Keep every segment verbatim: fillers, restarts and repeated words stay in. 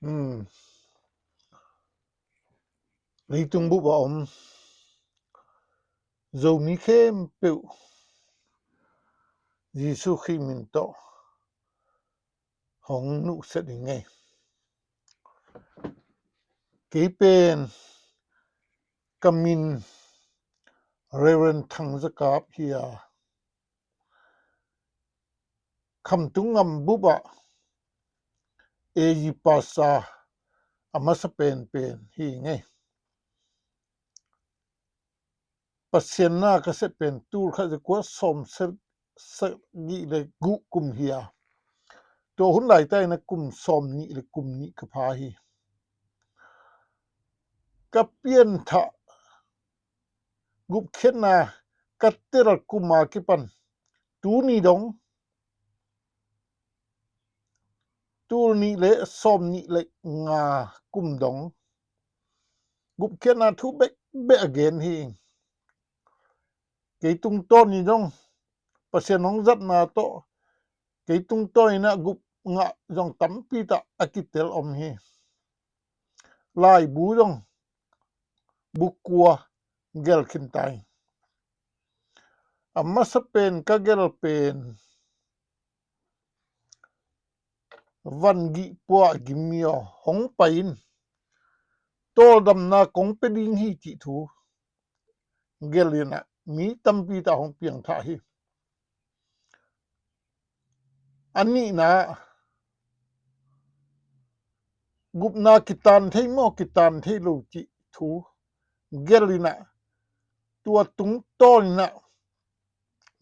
Hmm. Leitung bup a om Zomi khempeuh Jesu Khrih min tawh hong nuhset ing ei. Kei pen ka min Reverend Thang Za Kap hi a, Khamtung ngam bup ah A G Pastor a masa penpen hi ing ei. Pasian na ka sep pen tul khat za kua sawm sagih le guh kum hi a, tua hun laitak in a kum sawm nih le kum nih ka pha hi. Ka pianthah gupkhiatna ka tel kum a kipan tuni dong tul nih le sawm nih le nga kum dong gupkhiatna thu bekbek a gen hi. Kei tungtawn in zong Pasian hong zatna tawh kei tungtawn in a gup ngah zong tampi tak a kitel om hi. Laibu zong bu kua gel khin ta hi. A masa pen ka gel pen van gih pua gim mi aw hong pai in tawldamna kong pia ding hi cih thu gel in a mi tampi tak hong piangthah hi. A nihna gupna kitan thei maw kitan thei lo cih thu gel in a tua tungtawn in a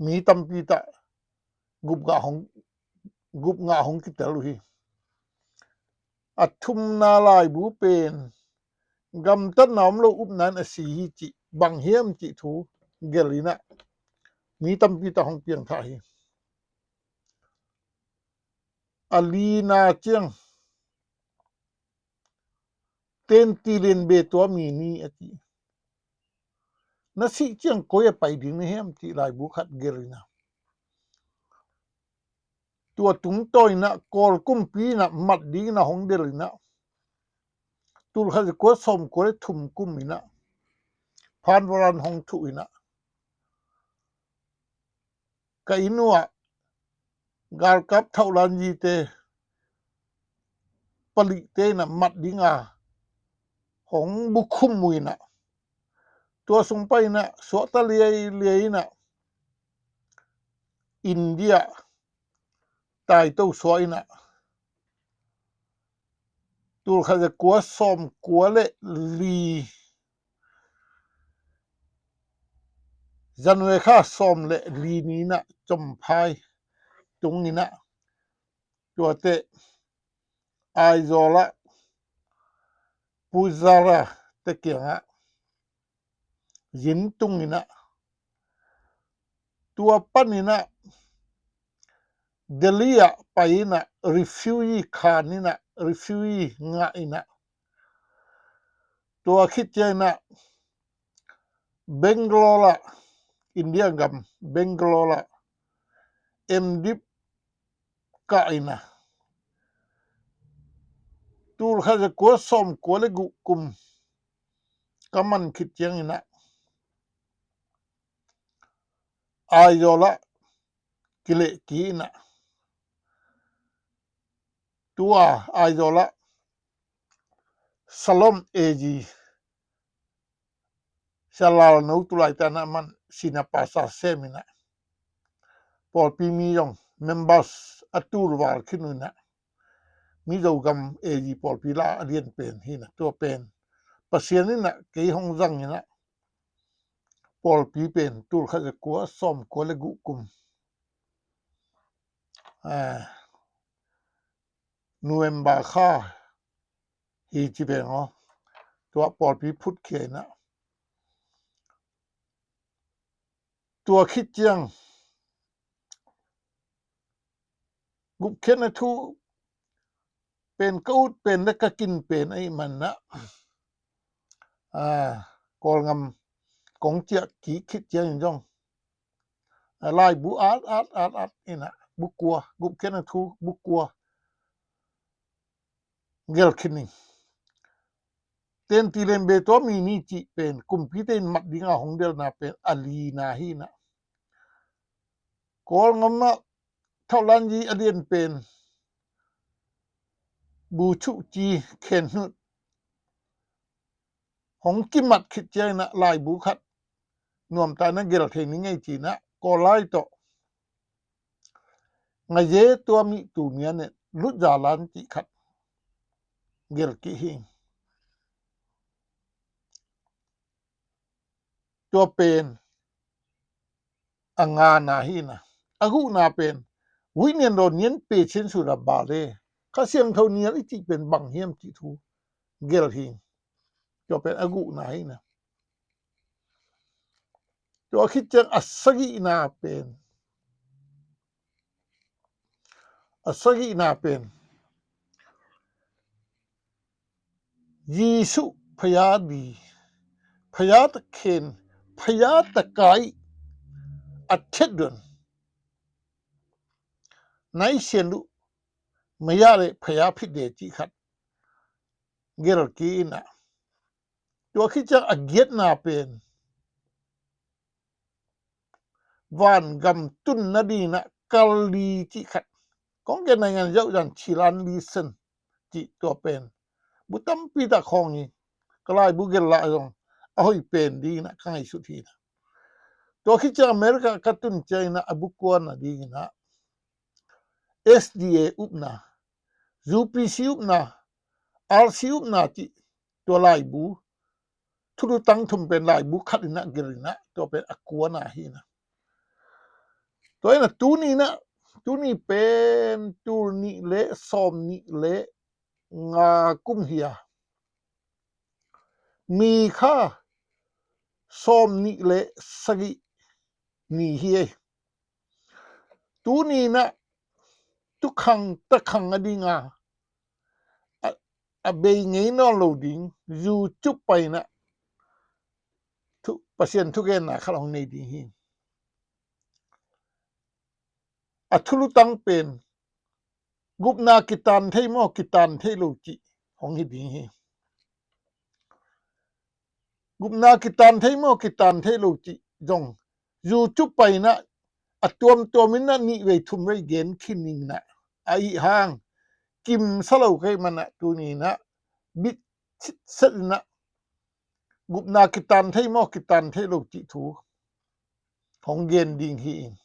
mi tampi tak gup ngah hong, gup ngah hong kitel uh hi. A thumna laibu pen gamtatna om lo upna in a si hi cih bang hiam cih thu gel in a mi tampi tak hong piangthah hi. A lina ciang tenti len be tua mi ni a ti. Na sih ciang koi a pai ding na hiam cih laibu khat gel in a tua tungtawn in a Kawl kumpi in a mat ding in a hong del in a tul khat za kua sawm kua le thum kum in a phan varan hong thuh in a ka inn uh ah galkap thauh lanzite palihte in a mat ding a hong bukhum uh in a tua sung pai in a suahta liailiai in a India taito suah in a tul khat za kua sawm kua le li January kha sawm le li ni in a Chomphai tung in a tuate Aizawl ah Pujara te kiangah zin tung in a tua pan in a Delhi ah pai in a refugee khan in a refugee ngah in a tua khit ciang in a Bangalore ah India gam Bangalore ah M.Div kah in a tul khat za kua sawm kua le guh kum ka man khit ciang in a Aizawl ah kileh kik in a tua Aizawl ah Shalom A G Sia Lal No tulaitak in a man sina pasa sem in a pawlpi mi zong members a tul val khin uh in a Mizo gam A G pawlpi la a lian pen hi in a tua pen Pasian in a kei hong zang in a pawlpi pen tul khat za kua sawm kua le guh kum November kha hi ci veng aw tua pawlpi phutkhia in a tua khit ciang gupkhiatna thu pen ka ut pen le ka kin pen ahih man a Kawlgam kong ciah kik khit ciang in zong laibu at at at at in a bu kua gupkhiatna thu bu kua Gel khin ning. Tenti len be tua mi ni cih pen kumpite in mat dinga hong delna pen a lina hi na. Kawlngam ah thaulanji a lian pen bu chuh ci khen hnut hong kimat khit ciangin ah laibu khat nuamta na gel thei ni ngei ci na Kawllai tawh ngaye tua mi tu mian in lutza lan cih khat gel kih hi. Tua pen a ngana hi na. A guhna pen huih nian dawn nian pe chin su da ba le Kha Siangtho nial i cih pen bang hiam cih thu gel hi. Tua pen a guhna hi na. Tua khit ciang a sagihna pen a sagihna pen Jesuh phaya di phaya ta khen phaya ta kai a thet dun nai sian duh maya le phaya phit de cih khat gel ki in a. Tua khit ciang a giatna pen van gam tun nading in a kal li cih khat. Kong gen na ngan zauh zan cilan li sen cih tua pen bu tampi tak khawng hi. Ka laibu gel lah zong a hoih pen ding in a ka ngaihsut hi na. Tua khit ciang America ka tun ciang in a a bu kua nading in a S D A upna, U P C upna, R C upna cih tua laibu thulu tang thum pen laibu khat in a gel in a tua pen a kuana hi na. Tua in a tuni in a tuni pen tul nih le sawm nih le nga kum hi a mi kha sawm nih le sagih ni hi ei. Tuni in a tukhang takhang a ding a a bei ngei nawn lo ding zu cup pai in a Pasian thugenna khat hong nei ding hi. A thulu tang pen gupna kitan thei maw kitan thei lo cih hong hi ding hi. Gupna kitan thei maw kitan thei lo cih zong zu cup pai in a a tuamtuam in a nih vei thum vei gen khin in a a ih hang kimsa lo kei man a tuni in a bit set in a gupna kitan thei maw kitan thei lo cih thu hong gen ding hi in.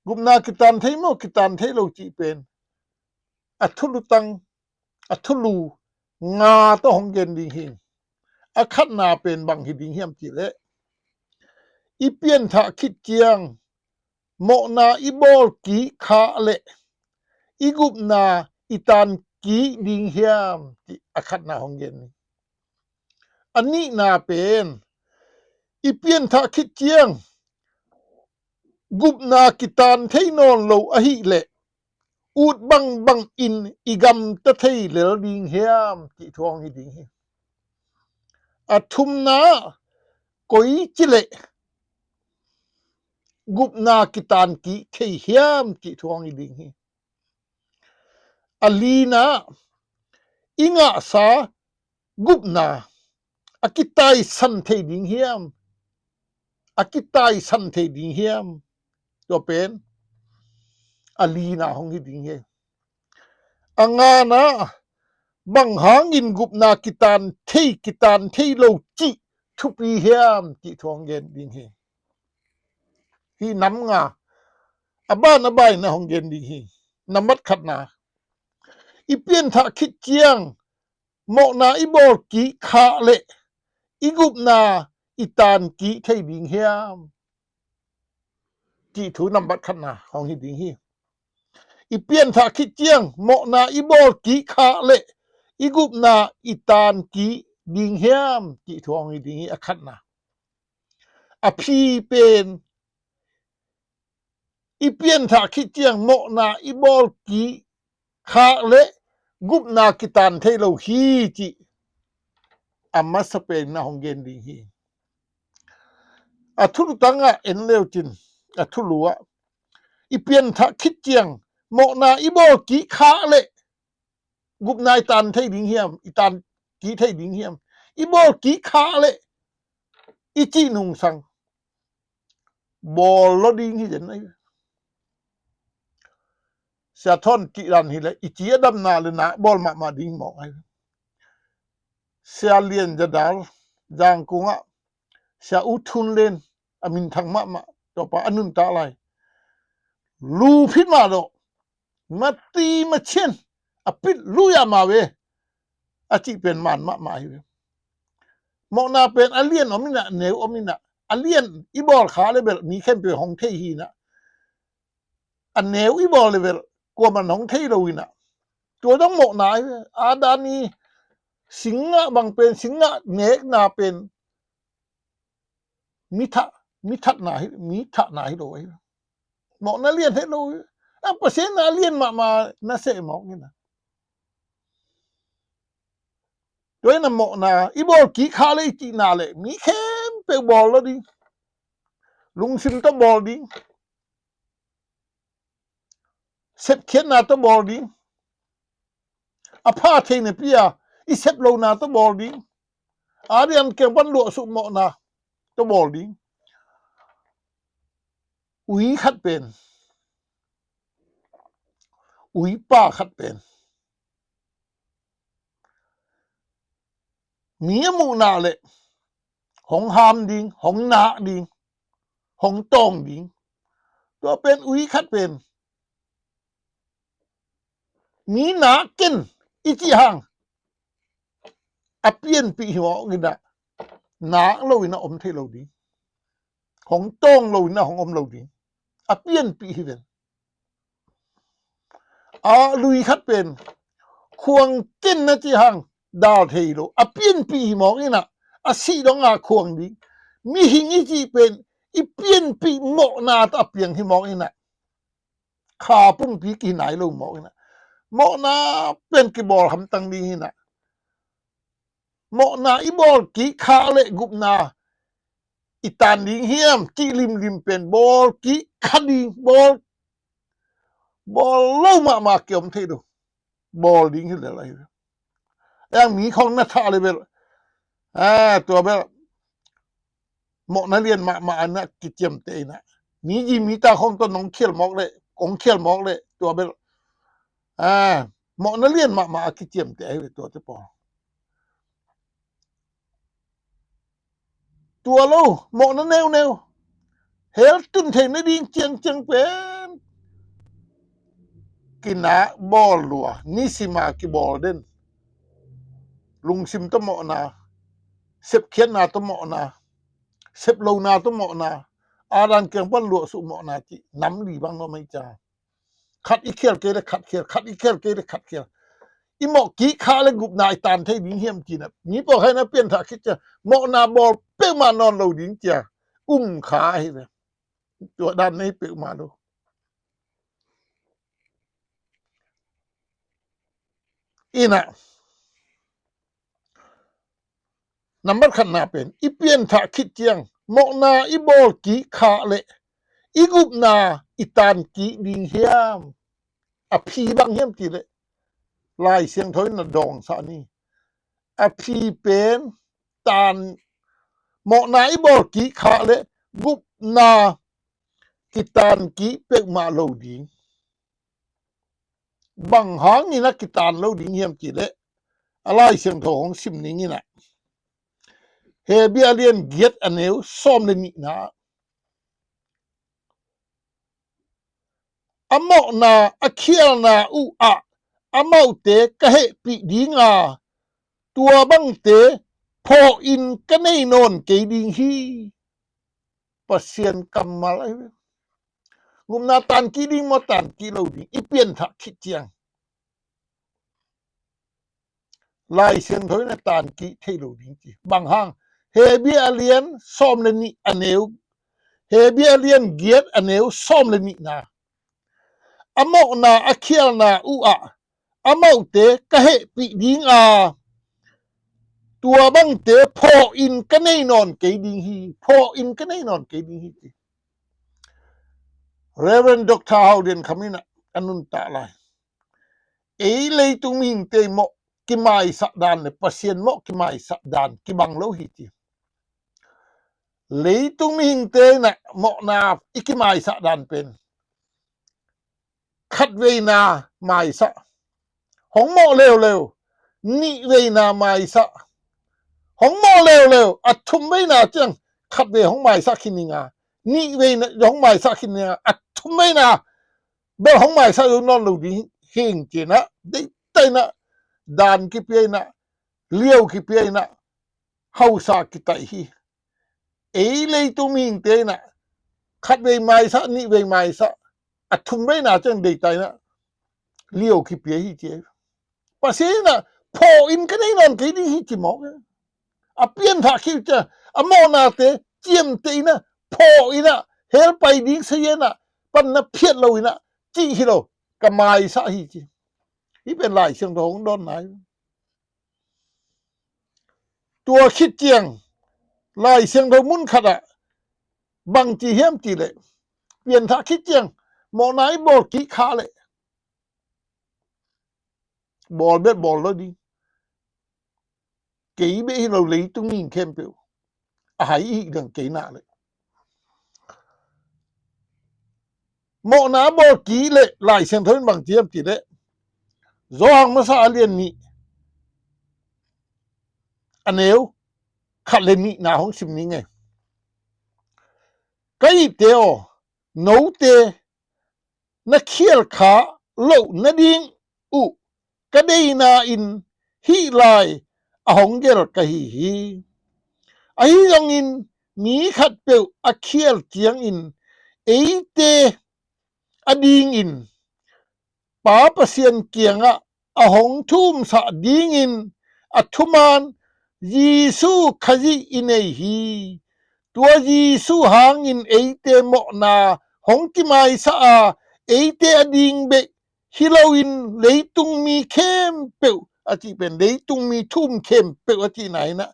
Gupna kitan thei maw kitan thei lo cih pen a thulu tang a thulu nga tawh hong gen ding hi. A khatna pen bang hi ding hiam cih leh i pianthah khit ciang mawhna i bawl kik khah leh i gupna i tan kik ding hiam cih a khatna hong gen hi. A nihna pen i pianthah khit ciang gupna kitan thei nawn lo ahih leh ut bangbang in i gamta thei lel ding hiam cih thu hong hi ding hi. A thumna koi ci leh gupna kitan kik thei hiam cih thu hong hi ding hi. A lina i ngahsa gupna a kitaisan thei ding hiam? A kitaisan thei ding hiam? Tua pen a lina hong hi ding hi. A ngana bang hangin gupna kitan thei kitan thei lo cih thupi hiam cih thu hong gen ding hi. Hi nam nga a ban a bai na hong gen ding hi. Nambat khatna i pianthah khit ciang mawhna i bawl kik khah leh i gupna i tan kik thei ding hiam cih thu nambat khatna hong hi ding hi. I pianthah khit ciang mawhna i bawl kik khah leh i gupna i tan kik ding hiam cih thu hong hi ding hi a khatna. A phi pen i pianthah khit ciang mawhna i bawl kik khah leh gupna kitan thei lo hi cih a masa pen na hong gen ding hi. A thulu tangah en leu cin a thulu ah i pianthah khit ciang mawhna i bawl kik khah leh gupna i tan thei ding hiam, i tan kik thei ding hiam? I bawl kik khak leh i cih nungsang bawl lo ding hi den ahi. Sia Thawn cih dan hileh i ci a damna le na bawl mahmah ding mawk ahi. Sia Lian Za Dal, Zangkung ah Sia U Thun Len, a minthang mahmah, tua pa a nuntak lai. Lu phit mah dawh, mati machian a pit lu ya ma ve, a cih pen man mahmah hi ve. Mawhna pen a lian om inah, neu om inah, a lian i bawl khak leh bel mi khempeuh hong thei hi inah, a neu i bawl leh bel kuaman hong thei lo inah. Tua dong mawhna hi ve. A dan i singgah bang pen, singgah nekna pen mi thah, mi thatna hi, mi thahna hi lo ahi. Mawhna lian hi lo hi. A Pasian na lian mahmah na seh mawk inah. Tua inah mawhna i bawl kik khak leh i cihna leh mi khempeuh bawl lo ding. Lungsim tawh bawl ding. Sepkhiatna tawh bawl ding. A pha thei napi a i sep lona tawh bawl ding. A dian keng pan luahsuk mawhna tawh bawl ding. Ui khat pen, ui pa khat pen mi a muhna leh hong ham ding, hong nak ding, hong tawng ding. Tua pen ui khat pen mi nak ken i cih hang a pianpih hi mawk inah, nak lo inah om thei lo ding. Hong tawng lo inah hong om lo ding. A pianpih hi ven. A lui khat pen khuang ken na cih hang dal thei lo, a pianpih hi mawk inah, a sih dong a khuang ding. Mihing i cih pen i pianpih mawhna tawh a piang hi mawk inah, kha pumpi kihi nai lo mawk inah. Mawhna pen kibawl hamtang ding inah. Mawhna i bawl kik khak leh gupna i tan ding hiam cih limlim pen bawl kik kha ding, bawl, bawl lo mahmah kiom thei lo. Bawl ding hi lel ahi. Eng mi khong na thah leh bel, a, tua bel mawhna lian mahmah a na kiciamteh inah. Mi zi mi ta khong tawh nong khial mawk leh, kong khial mawk leh tua bel, a, mawhna lian mahmah a kiciamteh ahi ve tuate pawl. Tua lo, mawhna neuneu, hell tun theihna ding ciangciang pen kinak bawl lua, nisima kibawl den. Lungsim tawh mawhna, sepkhiatna tawh mawhna, sep lona tawh mawhna, a dan keng pan luahsuk mawhna cih nam li bang nuam ahi ciang. Khat i khial kei leh khat khial, khat i khial kei leh khat khial. I mawh kik khak leh gupna i tan thei ding hiam cih na, mi pawlkhat in a pianthak khit ciang mawhna bawl peuhmah nawn lo ding ci-a um kha ahi ve. Tua dan na hi peuhmah lo. Inah, nambat khatna pen i pianthak khit ciang mawhna i bawl kik khak leh i gupna i tan kik ding hiam? A phi bang hiam cih leh Lai Siangtho in na dawngsah ni. A phi pen tan, mawhna i bawl kik khak leh gupna kitan kik peuhmah lo ding. Bang hangin a kitan lo ding hiam cih leh a Lai Siangtho hong sim ning inah, Hebru a lian giat a neu sawm le nihna, a mawhna a khialna uh ah amaute ka hehpih ding a, tua bangte phawkin ka nei nawn kei ding hi. Pasian kammal ahi ve. Gupna tan kik ding maw, tan kik lo ding? I pianthak khit ciang Lai Siangtho in a tan kik thei lo ding ci. Bang hang? Hebru a lian sawm le nih a neu, Hebru a lian giat a neu sawm le nihna, a mawhna a khialna uh ah amaute ka hehpih ding a, tua bangte phawkin ka nei nawn kei ding hi. Phawkin ka nei nawn kei ding hi ci. Reverend Doctor Hau Lian Kham in a nuntak lai. Ei leitung mihingte mawh kimaisak dan le Pasian mawh kimaisak dan kibang lo hi ci. Leitung mihingte in ah mawhna i kimaisak dan pen khat veina maisak, hong mawh leuleu, nih veina maisak, hong mawh leuleu, a thum veina ciang khat vei hong maisak khin ning a, nih veina hong maisak khin ning a, a thum veina bel hong maisak zo nawn lo ding hi ing ci-in ah, deihtakin ah dan kipia in ah, liau kipia in ah, hausa kitaih hi. Ei leitung mihingte in ah khat vei maisak, nih vei maisak, a thum veina ciang deihtakin ah liau kipia hi ci. Pasian in ah phaw in ka nei nawn kei ding hi ci mawk. A pianthah khit ciang a mawhnate ciamteh in ah, phaw in ah, hell pai ding sa in ah, panna phiat lo in ah cih hi lo, ka maisak hi ci. Hih pen Lai Siangtho hong dawnna hi. Tua khit ciang Lai Siangtho mun khat ah bang ci hiam cih leh, pianthah khit ciang mawhna i bawl kik kha leh, bawl bel bawl lo ding, kei bek hi lo, leitung mihing khempeuh a hai i hih ding kei na leh. Mawhna bawl kik leh Lai Siangtho in bang ci hiam cih leh, Johan Masa a lian nih, a neu khat le nihna hong sim ning ei. Ka ipte aw, note na khial kha loh nading uh ka deihna in hih lai a hong gelh ka hi hi. Ahi zongin mi khatpeuh a khial ciangin eite adingin Pa Pasian kiangah a hong thumsah dingin a thuman Jesuh Khazih i nei hi. Tua Jesuh hangin eite mawhna hong kimaisak a, eite ading bek hi loin leitung mi khempeuh a cih pen, leitung mi thu-um khempeuh a cihna in ah,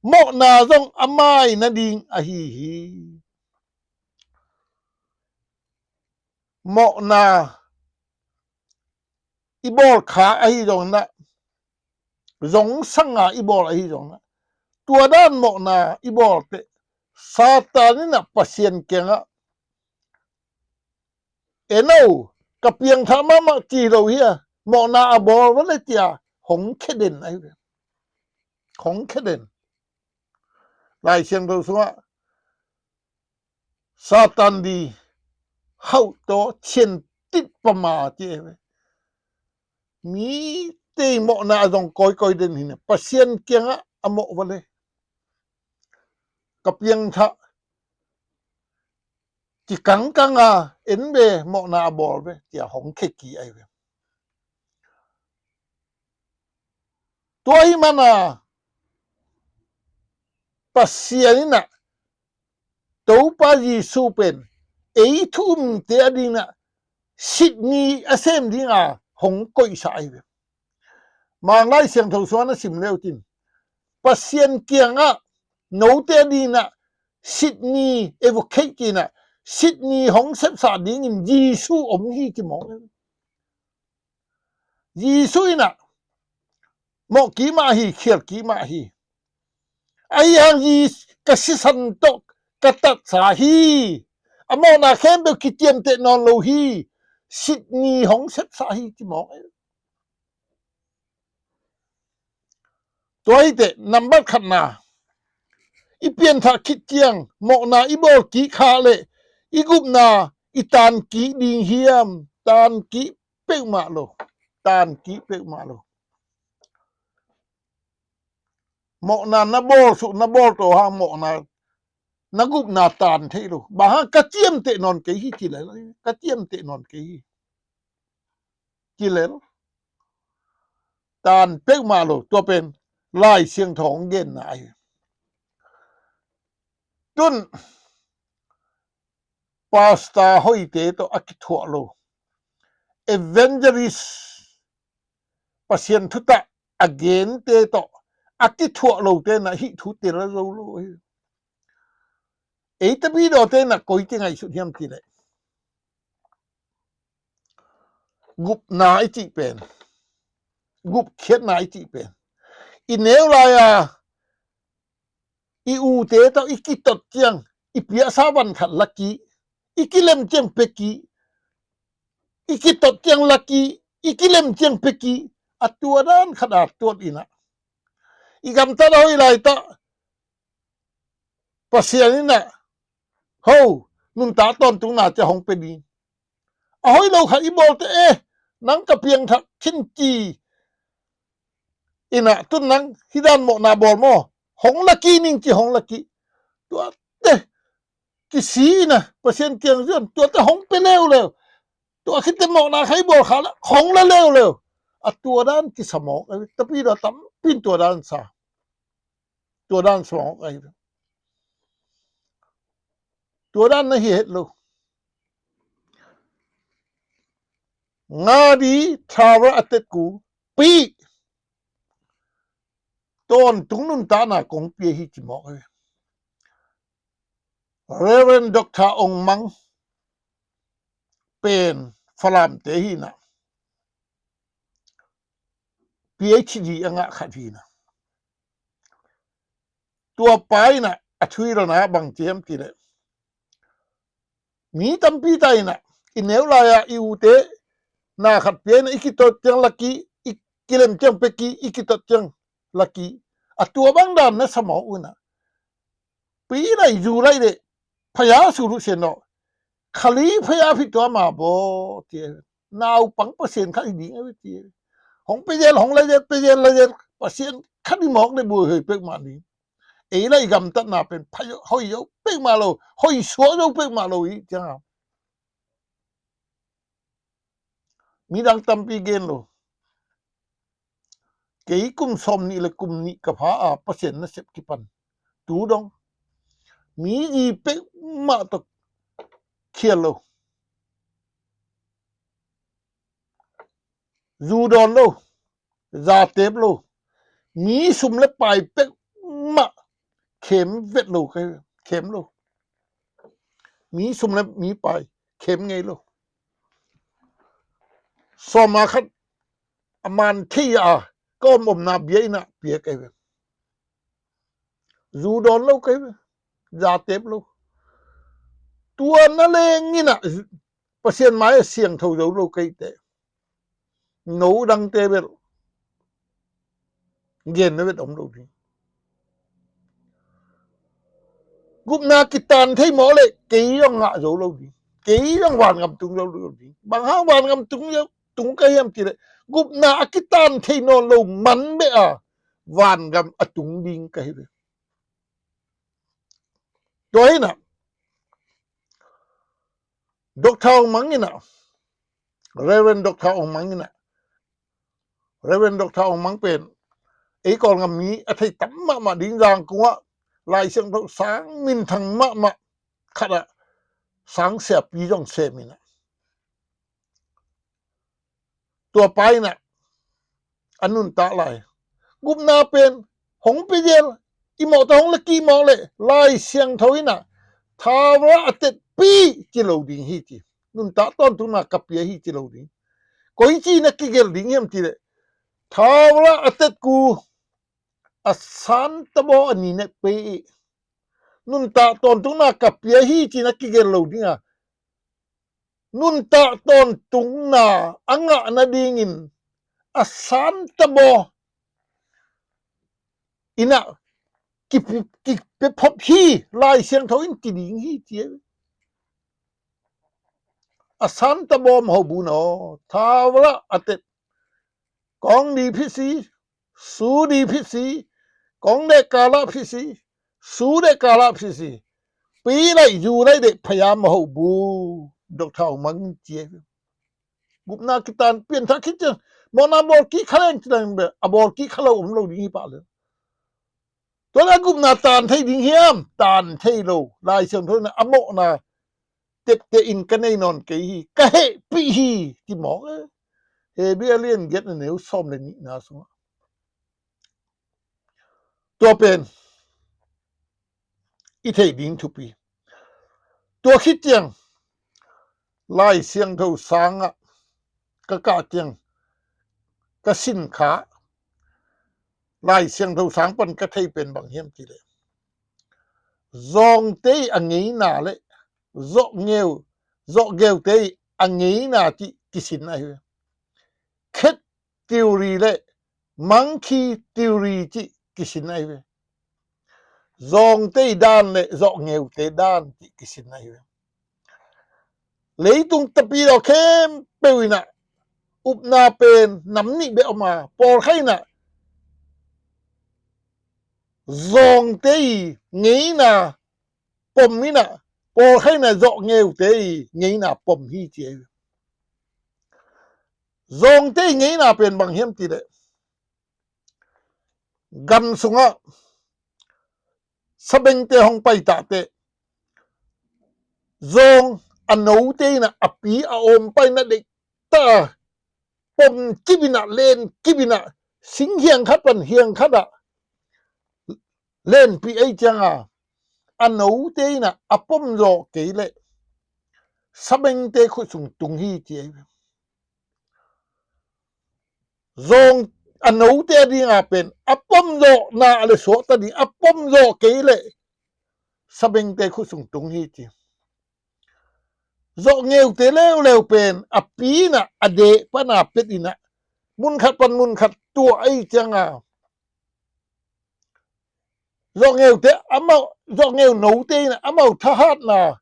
mawhna zong a mai nading ahi hi. Mawhna i bawl kha ahi zongin ah, zong sanga i bawl ahi zongin ah, tua dan mawhna i bawl teh Satan in ah Pasian kiangah, "En o, ka piangthah mahmah ci lo hi a, mawhna a bawl va le," ci-a hong khia den ahi ve. Hong khia den. Lai Siangtho sungah Satan di hauh taw cian tit pama ci ahi ve. Mite mawhna a zong kawikawi den hi na, Pasian kiangah a mawh va le, ka piangthah kikangkang a, en ve, mawhna a bawl ve, ci-a hong khia kik ahi ve. Tua ahih manin Pasian in ah Topa Jesuh pen ei thu-umte adingin ah sitni a sem dinga hong koihsa ahi ve. Mang Lai Siangtho sungah na sim le uh cin, Pasian kiangah note adingin ah sitni ei vuk kheih ci-in ah, sitni hong sepsa dingin Jesuh om hi ci mawk. Jesuh in ah mawh kik mah hi, khial kik mah hi. Ahi hang Jesuh, ka sisan tawh ka tatsa hi, a mawhna khempeuh kiciamteh nawn lo hi, sitni hong sepsa hi ci mawk. Tua hi teh, nambat khatna, i pianthah khit ciang mawhna i bawl kik kha leh i gupna i tan kik ding hiam? Tan kik peuhmah lo. Tan kik peuhmah lo. Mawhna na bawl suk, na bawl tawh hang mawhna, na gupna tan thei lo. Bang hang, ka ciamteh nawn kei hi ci lel. Ka ciamteh nawn kei hi ci lel. Tan peuhmah lo. Tua pen Lai Siangtho hong genna ahi. Tun pastor hoihte tawh a kithuah lo, evangelist, Pasian thutak a gente tawh a kithuah lote in ah hih thu tel zo lo hi. Ei Tapidawte in ah koi kingaihsut hiam cih leh, gupna i cih pen gupkhiatna i cih pen i neu lai-a i ute tawh i kitot ciang i piahsa van khat la kih, i kilem ciang pia kih, i kitot ciang la kih, i kilem ciang pia kih, a tua dan khat a tuat in ah i gamtat a hoih lai tah Pasian in ah ho nuntak tawntungna ciang hong pia ding. A hoih lo khat i bawlte, eh, nang ka piangthak khin ci in ah tun nang hih dan mawhna bawl maw, hong la kih ning ci hong la kih. Tuate kisi in ah Pasian kiang zuan, tuate hong pia leuleu. Tua khit teh mawhna khat i bawl kha la hong la leuleu. A tua dan kisa mawk ahi ve. Tapi tua tampi in tua dan sa. Tua dan sa mawk ahi ve. Tua dan na hi het lo. Nga di thawra a tet ku pi tawntung nuntakna kong pia hi ci mawk ahi ve. Reverend Doctor Ong Mang pen Falamte hi in ah, P H D a ngah khat hi in ah, tua pa in ah a thuhilhna bang ci hiam cih leh, mi tampi ta in ah i neu lai-a i ute na khat pia in ah i kitot ciang la kih, i kilem ciang pia kih, i kitot ciang la kih. A tua bang dan na sa mawk uh in ah, pi lai zu lai leh phaya su luh sen aw, khali phaya phi tua ma baw ci. Naupang Pasian khat hi ding ahi ve ci. Hong pia zel, hong la zel, pia zel la zel, Pasian khat hi mawk leh buai hoih peuhmah ding. Ei lai gamtatna pen pha hoih zo peuhmah lo, hoih suak zo peuhmah lo hi ciang a, midang tampi gen lo. Kei kum sawmnih le kum nih ka pha a Pasian nasep kipan tu dong mi zi peuhmah tawh khial lo. Zu dawn lo, zatep lo, mi sum le pai peuhmah khem vet lo ka hi, khem lo. Mi sum le mi pai khem ngei lo. Sawma khat a man thei a ka om omna bia in ah pia ka hi ve. Zu dawn lo ka hi ve. Zatep lo. Tua na leng in ah Pasian mai-ah siangtho zo lo ka hih teh, no dangte bel gen na vet om lo ding. Gupna kitan thei mawk leh kei zong ngah zo lo ding. Kei zong vangam tung zo lo ding. Bang hang vangam tung zo, tung ka hiam cih leh, gupna a kitan thei nawn lo man beh a vangam a tung ding ka hi ve. Tua hi in ah Doctor Ong Mang in ah, Reverend Doctor Ong Mang in ah, Reverend Doctor Ong Mang pen ei Kawlgam mi a thei tam mahmah ding, Zangkong ah Lai Siangtho sang minthang mahmah khat ah sang siapi zong sem in ah, tua pa in ah a nuntak lai. Gupna pen hong pia zel, i mawhte hong la kih mawk leh Lai Siangtho in ah thawra a tetpi ci lo ding hi ci. Nuntak tawntungna ka pia hi ci lo ding. Koici na kigelh ding hiam cih leh, thawra a tetku a santa baw a ni nek pei ih, nuntak tawntungna ka pia hi ci na kigelh lo ding a, nuntak tawntungna a ngah nadingin a santa baw in ah kipi, kipiaphop hi, Lai Siangtho in ci ding hi ci. A santa baw maw bu naw, thawra a tet, kong di phisi, su di phisi, kong deh kala phisi, su deh kala phisi, pi lai zu lai deh phaya maw bu, Doctor Ong Mang ci. Gupna kitan pianthak khit ciang, mawhna bawl kik kha leng ci leng beh, a bawl kik kha lo om lo ding hi pah leh. Tua leh a gupna tan thei ding hiam? Tan thei lo. Lai Siangtho in a mawhna tepte in ka nei nawn kei hi, ka hehpih hi, ci mawk e. Hebru a lian giat a neu sawm le nihna sungah. Tua pen i theih ding thupi. Tua khit ciang Lai Siangtho sangah ka kah ciang, ka sin kha, Lai Siangtho sang pan ka thei pen bang hiam cih leh, zawngte a ngeina le zawngeu, zawngeu te a ngeina cih kisin ahi ve. Cat theory le monkey theory cih kisin ahi ve. Zawngte dan le zawngeu te dan cih kisin ahi ve. Leitung tapidaw khempeuh in ah upna pen nam nih bek om a, pawlkhat in ah zawngte i ngeina pom in ah, pawlkhat in ah zawngeu te i ngeina pom hi ci ahi ve. Zawngte i ngeina pen bang hiam cih leh, gam sungah sabengte hong pai tahteh, zawng a note in ah a pi a om pai in ah deih ta, pom kip in ah, len kip in ah, sing hiang khat pan hiang khat ah lenpih ei ciang a, a note in ah a pom zawh kei leh sabengte khut sung tung hi ci ahi ve. Zawng a note a ding a pen a pom zawhna le suakta ding, a pom zawh kei leh sabengte khut sung tung hi ci. Zawngeu te leuleu pen a pi in ah a deh pan a pet in ah, mun khat pan mun khat tuah ei ciang a, zawngeu te amau, zawngeu note in ah amau thahatna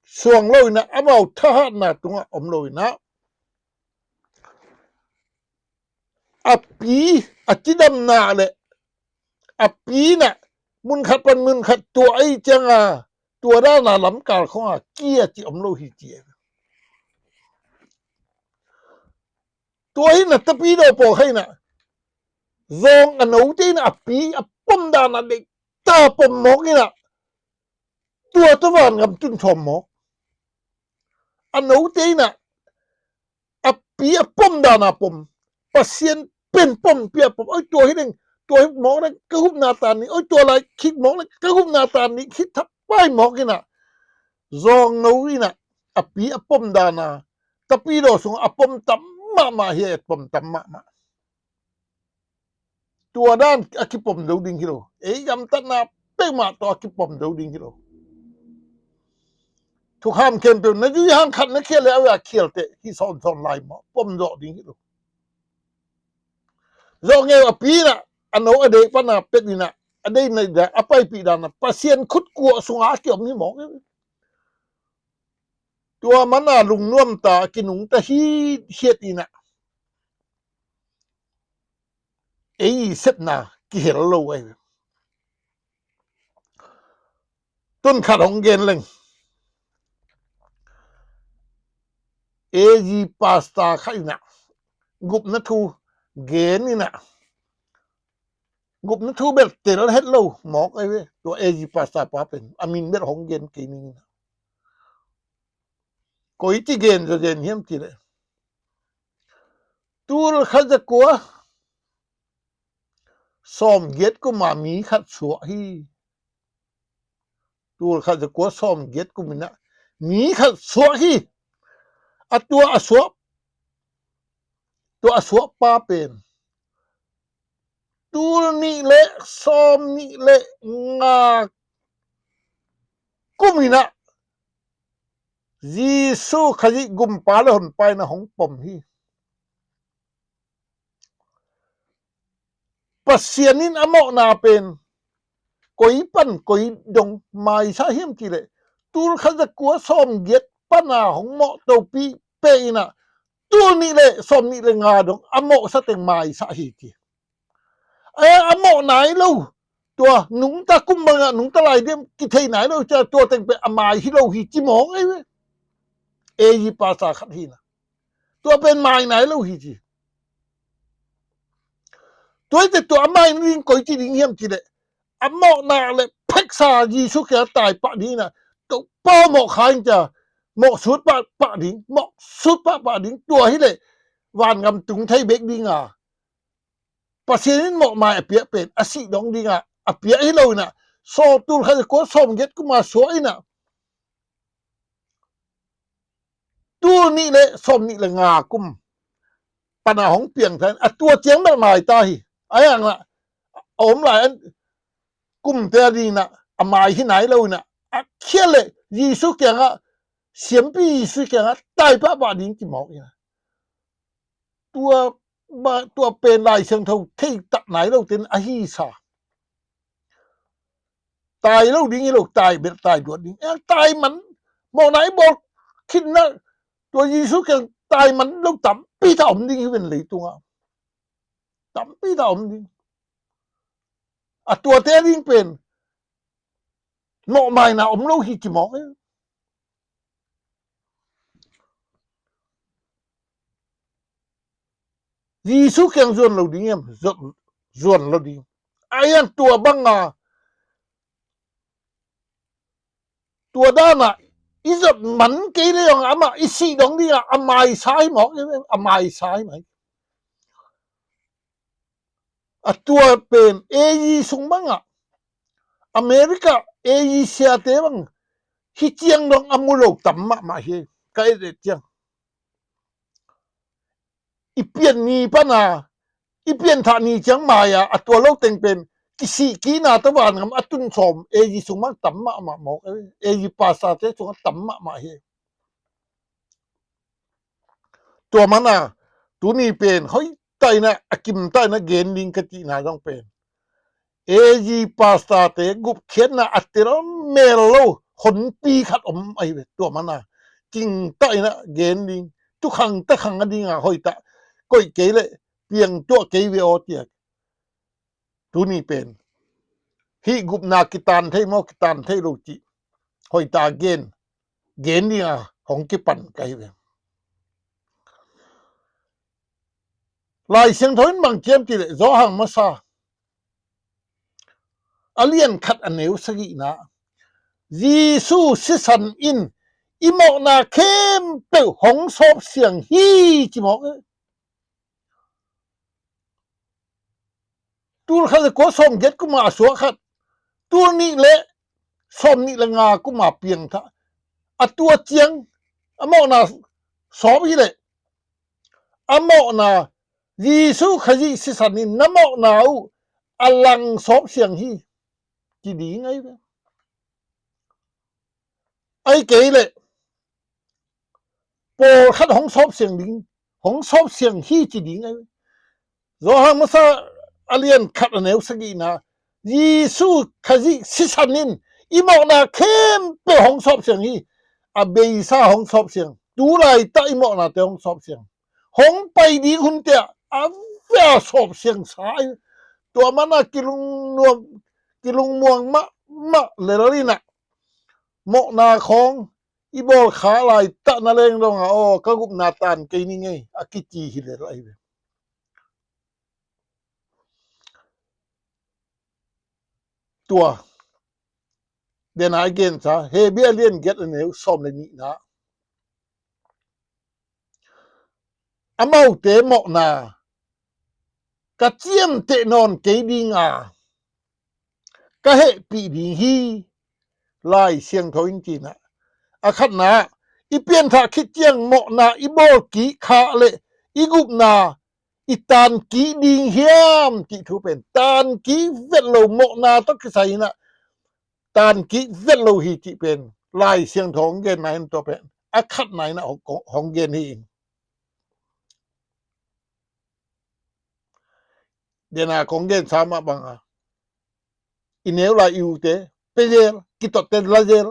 suang lo in ah, amau thahatna tungah om lo in ah, a pi a cidamna le a pi in ah mun khat pan mun khat tuah ei ciang a, tua dan a lamkal khong a kia ci om lo hi ci. Tua hi in ah tapidaw pawlkhat in ah zawng a note in ah a pi a pom dan a deih ta pom mawk in ah, tua tawh vangam tun thawm mawk. A note in ah a pi a pom dan a pom, Pasian pen pom pi a pom. Oi, tua hi ding, tua hi mawk ding, ka hupna tan ni, oi, tua lai khit mawk ding, ka hupna tan ni, khit thak pai mawk in ah, zawngno in ah a pi a pom dan a, tapidaw sungah a pom tam mahmah hi, a pom tam mahmah. Tua dan a kipom zo ding hi lo. Ei gamtatna peuhmah tawh a kipom zo ding hi lo. Thukham khempeuh na zui hang khat na khial le a vei a khial teh hi sawnsawn lai maw, pom zawh ding hi lo. Zawngeu a pi in ah a no a deih pan a pet in ah, a deihna dan a paipih dan a Pasian khut kuah sungah a kiom hi mawk. Tua man a lungnuam ta, kinungta hithiat in ah ei sepna kihel lo ahi. Tun khat hong gen leng, A G pastor khat in ah gupna thu gen in ah, gupna thu bel tel het lo mawk ahi ve. Tua A G pastor pa pen a min bel hong gen kei ning in ah, koi ci gen zaw zen hiam cih leh, tul khat za kua sawmgiat kum a mi khat suah hi. Tul khat za kua sawmgiat kum in ah mi khat suah hi. A tua a suah, tua a suah pa pen tul nih le sawmnih le nga kum in ah Jesu Khazih gumpa le honpa in ah hong pom hi. Pasian in a mawhna pen koi pan koi dong maisa hiam cih leh, tul khat za kua sawmgiat pan a hong mawh topih pen in ah tul nih le sawmnih le nga dong a mawhsa teng maisa hi ci. A, a mawh nai lo. Tua nungta kum bang ah nungta lai diam kithei nai lo, cia tua teng pen a mai hi lo hi ci mawk ahi ve. A G pastor khat hi in ah, tua pen mai nai lo hi ci. Tua hi teh tua a mai ding koi ci ding hiam cih leh, a mawhna le pheksa Jesu kiang tai pah ding in ah, Topa mawh kha in cia, mawh sut pah pah ding, mawh sut pah pah ding. Tua hi leh vangam tung thei bek ding a, Pasian in mawhmai a piak pen a sih dong ding a, a piak hi lo in ah, saw tul khat za kua sawmgiat kum a suah in ah, tul nih le sawmnih le nga kum pana hong piang thei a tua ciang bel mai ta hi. A yang na a om lai an kumte a ding na a mai hi nai lo ina a khia le Jesu kiangah siampi Jesu kiangah tai pahpah ding kimawk ina tua tua pen Lai Siangtho thei tak nai lo ten a hi sa. Tai lo ding hi lo, tai bel tai duat ding. Eh, tai man mawhna i bawl khitna tua Jesu kiang tai man lo tampi ta om ding hi ven leitungah. Tampi ta om ding. A tuate ding pen mawhmaina om lo hi kimawk e. Jesu kiang zuan lo ding em? Zuan lo ding. Aian tua banga tua dana i zot man kei le zong amah i sih dong dinga a maisa hi mawk em? A maisa hi mai. A tua pen A G sung bangah America A G siate bang hi ciang dong a mu lo tam mahmah hi. Ka et et ciang i pian ni pana i pianthah ni ciang mai-a a tua lo teng pen kisih kina ta vangam a tun sawm A G sung bang tam mahmah mawk. A G pastor te sungah tam mahmah hi. Tua mana tuni pen hoih taina a kim taina gen ding ka cihna zong pen A G pastor te gupkhiatna a tel mel lo honpi khat om ahi ve. Tua mana king taina gen ding tukhang takhang a dinga hoih tah koih kei le piang tuah kei ve aw tiak. Tuni pen hih gupna kitan thei maw kitan thei lo cih hoih ta gen gen dinga hong kipan ka hi ve. Lai Siangtho in bang ciam ti le Johan masa a lian khat a neu sagihna Jesu sisan in i mawhna khempeuh hong sawp siang hi ci mawk e. Tul khat le kua sawm giat kuma a suak khat tul nih le sawm nih le nga kuma piangthah a tua ciang a mawhna sawp hi le a mawhna Jesu Khazih sisan in na mawhna uh a lang sawp siang hi ci ding ahi ve. Ahi kei le pawlkhat hong sawp siang ding hong sawp siang hi ci ding ahi ve. Johan masa a lian khat a neu sagihna Jesu Khazih sisan in i mawhna khempeuh hong sawp siang hi. A beisa hong sawp siang tu laitah i mawhnate hong sawp siang hong pai ding hunte a vea sawp siang sa ahi. Tua mana kilungnuam kilungmuang mahmah lel inah mawhna khawng i bawl kha laitah na leng donga aw ka gupna tan kei ni ngei a kici hi lel ahi ve. Tua dena a gensa Hebru a lian giat a neu sawm le nihna amaute mawhna ka ciamteh nawn kei dinga ka hehpih ding hi. Lai Siangtho in cinah a khatna i pianthah khit ciang mawhna i bawl kik khah le i gupna i tan kik ding hiam cih thu pen tan kik vet lo mawhna tawh kisai inah tan kik vet lo hi cih pen Lai Siangtho hong genna in tua pen a khatna inah hong gen hi in. Dena kong gensa mah banga i neu lai i ute pezel kitotte lazel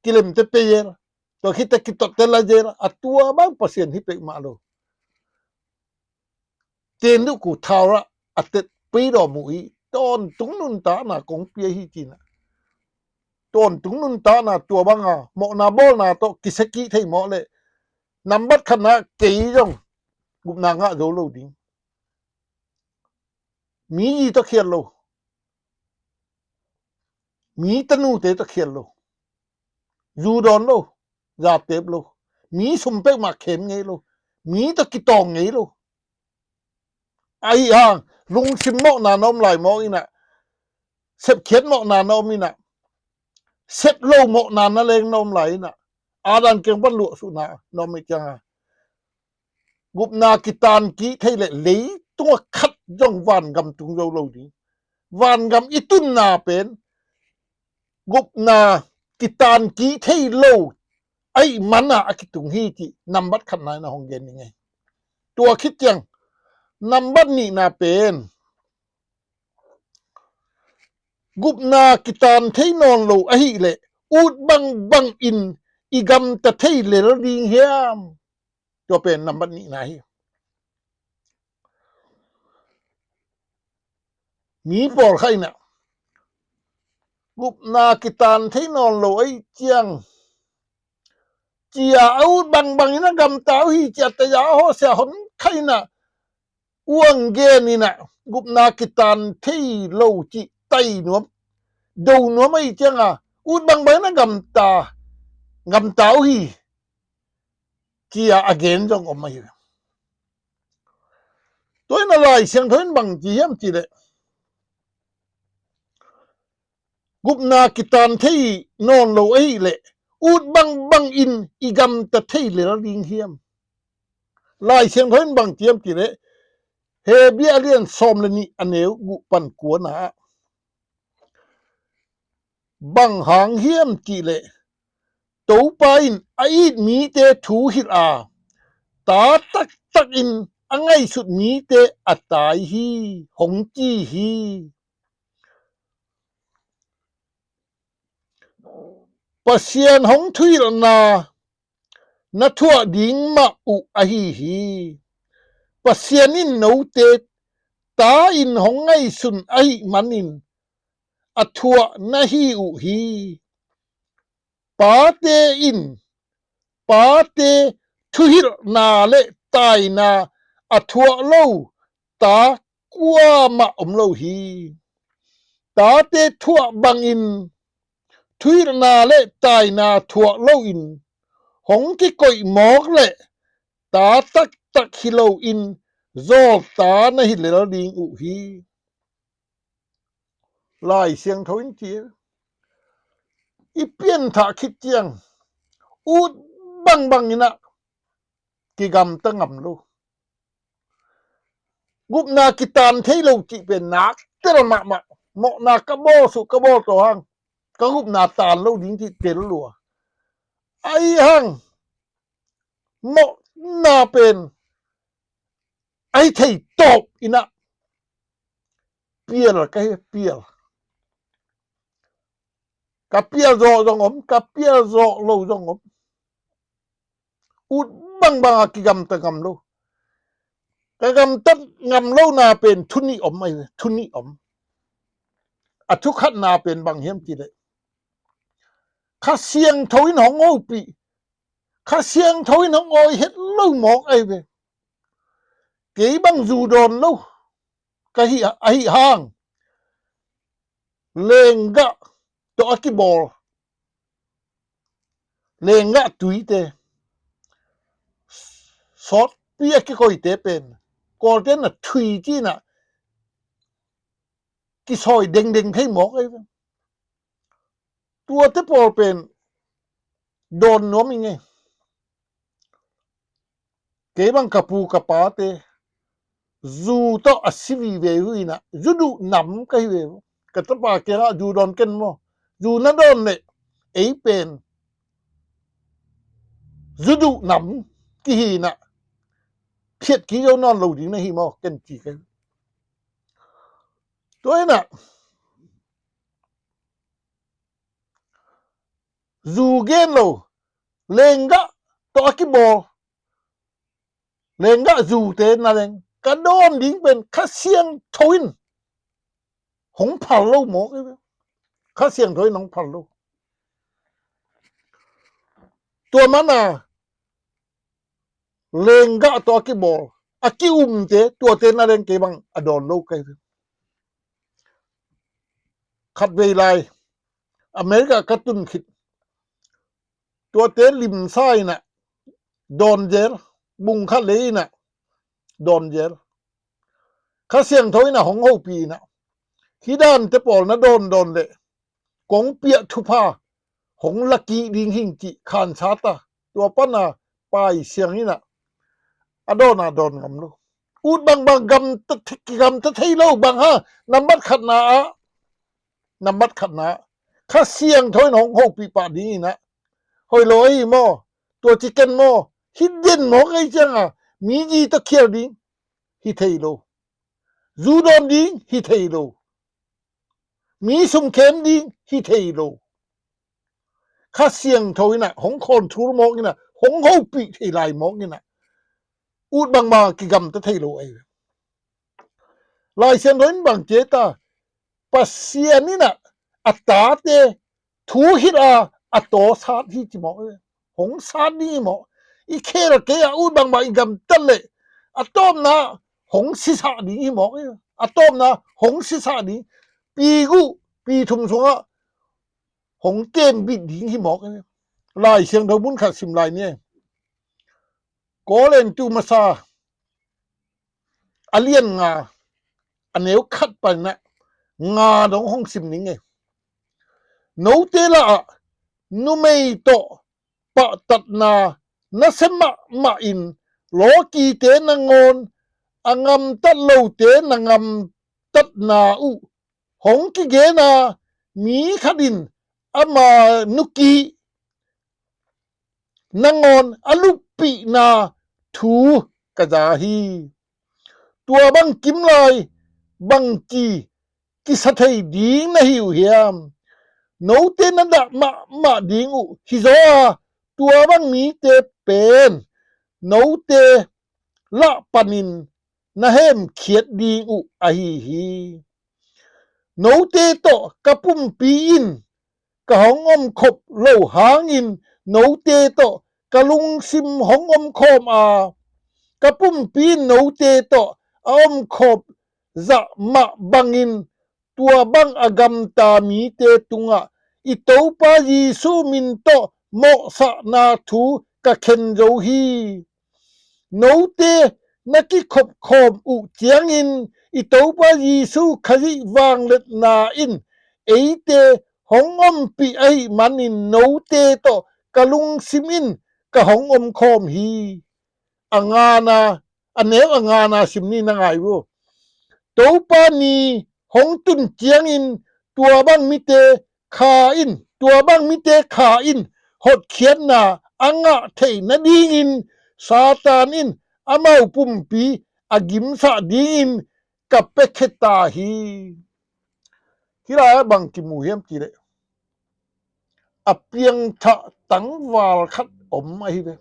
kilemte pezel tua khitte kitotte lazel a tua bang Pasian hi pek mah lo. Tenduku thaurah a tet pei dawm uh hi. Tawntung nuntakna kong pia hi cinah tawntung nuntakna tua banga mawhna bawlna tawh kisakih thei mawh le nambat khatna kei zong gupna ngah zo lo ding. Mi yi tawh khial lo mi tanute tawh khial lo zu dawn lo zatep lo mi sum peuhmah khem ngei lo mi tawh kitawng ngei lo. Ahi hang lungsim mawhna na om lai mawk inah sepkhiat mawhna na om inah sep lo mawhna na leng na om lai inah a dan keng pan luahsuhna na om i cianga Gupna kitan kik thei le leitung a khat zong vangam tung zo lo ding. Vangam i tunna pen gupna kitan kik thei lo ahih mana a kitung hi cih nambat khatna in a hong gen ning ei. Tua khit ciang nambat nihna pen gupna kitan thei nawn lo ahih leh ut bangbang in i gamta thei lel ding hiam? Tua pen nambat nihna hi. Mi pawlkhat in ah gupna kitan thei nawn lo ahih ciang cia a ut bangbang in a gamta uh hi ci a taya hawsia hon khat in ah uang gen in ah gupna kitan thei lo cih tai nuam do nuam ahih ciang a ut bangbang in a gamta gamta uh hi cia a gen zong om ahi. Tua in a Lai Siangtho in bang ci hiam cih leh gupna kitan thei nawn lo ahih leh ut bangbang in i gamta thei lel ding hiam? Lai Siangtho in bang ci hiam cih leh Hebru a lian sawm le nih a neu guk pan kuana ah bang hang hiam cih leh Topa in a it mite thu hilh a, ta taktak in a ngaihsut mite a tai hi, hong ci hi. Pasian hong thuhilhna na thuah ding mah uh ahi hi. Pasian in note ta in hong ngaihsun ahih manin a thuah na hi uh hi. Pate in pate thuhilhna le taina a thuah lo ta kuamah om lo hi. Tate thuah bangin thuhilhna le taina thuah loin hong kikoih mawk le ta taktak hi loin zawlta na hi lel ding uh hi. Lai Siangtho in ci, i pianthah khit ciang ut bangbang in ah kigamta ngam lo. Gupna kitan thei lo cih pen nak tel mahmah. Mawhna ka bawl suh ka bawl tawh hang ka gupna tan lo ding cih tel lua. Ahi hang mawhna pen ahi thei tawp in ah pial ka hi pial. Ka pial zawh zong om, ka pial zawh lo zong om. Ut bangbang a kigamta ngam lo. Ka gamta ngam lo na pen thu nih om ahi ve, thu nih om. A thu khatna pen bang hiam cih leh Kha Siangtho in hong hopih, Kha Siangtho in hong awi het lo mawk ahi ve. Kei bang zu dawn lo ka hi ahi hang lenggah tawh a kibawl lenggah tuite sawtpi a kikoite pen Kawlte na thui ci-in ah kisawi dengdeng thei mawk ahi ve. Tuate pawl pen dawn nuam ing ei. Kei bang ka pu ka pate zu tawh a si vive uh in ah zu duh nam ka hi ve uh. Ka tapa kiangah zu dawn ken maw, zu na dawn leh ei pen zu duh nam kihi in ah phiat kik zo nawn lo ding na hi maw ken ci ka hi. Tua in ah zu gen lo lenggah tawh a kibawl lenggah zute na leng ka dawn ding pen Kha Siangtho in hong phal lo mawk ahi ve. Kha Siangtho in hong phal lo. Tua mana lenggah tawh a kibawl a ki-umte tuate na leng kei bang a dawn lo ka hi ve. Khatvei lai America ka tun khit tuate limsa in ah dawn zel, bung khat lei in ah dawn zel. Kha Siangtho in ah hong hopih in ah hih dante pawl na dawn dawn leh kong piah thupha hong la kik ding hing cih khansa ta. Tua pana Pai Siang in ah a dawn a dawn ngam lo. Ut bangbang gamta, kigamta thei lo bang ha, nambat khatna ah, nambat khatna ah, Kha Siangtho in hong hopih pah ding in ah, hoih lo ahi maw, tua ci ken maw, hi den mawk ahi cianga, mi zi tawh khial ding hi thei lo. Zu dawn ding hi thei lo. Mi sumkhem ding hi thei lo. Kha Siangtho in ah hong control mawk in ah, hong hopih thei lai mawk in ah, ut bangbang kigamta thei lo ahi. Lai Siangtho in bang ci ta, Pasian in ah a tate thu hilh a, a taw sat hi ci mawk. Hong sat ding hi mawk. I khel kei a ut bangbang i gamtat leh a tawpna hong sisah ding hi mawk. A tawpna hong sisah ding. Pi guh, pi thum sungah hong kembit ding hi mawk. Lai Siangtho mun khat sim lai ni. Korintu masa a lian nga, a neu khat pan ah nga dong hong sim ning e. Note lah ah numei tawh pahtatna nasia mahmah in, lawkite nangawn a ngamtat lote na ngamtatna uh hong kigena, mi khat in ama nuki nangawn a luppihna thu ka za hi. Tua bang kimlai bangci kisa thei ding na hi uh hiam? Note na dah mahmah ding uh hi zaw a, tua bang mite pen note lah panin na hemkhiat ding uh ahi hi. Note tawh ka pumpi in ka hong omkhop lo hangin note tawh ka lungsim hong omkhawm a, ka pumpi in note tawh a omkhawm zah mah bangin tua bang a gamta mite tungah i Topa Jesu min tawh mawhsahna thu ka khen zo hi. Note na kikhopkhawm uh ciangin i Topa Jesu Khazih vangliatna in eite hong ompih ahih manin note tawh ka lungsim in ka hong omkhawm hi. A ngana, a neu a ngana sim ni, na ngai uh. Topa ni hong tun ciangin tua bang mite kha in, tua bang mite kha in hotkhiatna a ngah theih nadingin Satan in amau pumpi a gimsah dingin ka piakhia ta hi. Hih lai-ah bang kimu hiam cih leh a piangthak tangval khat om ahi ve.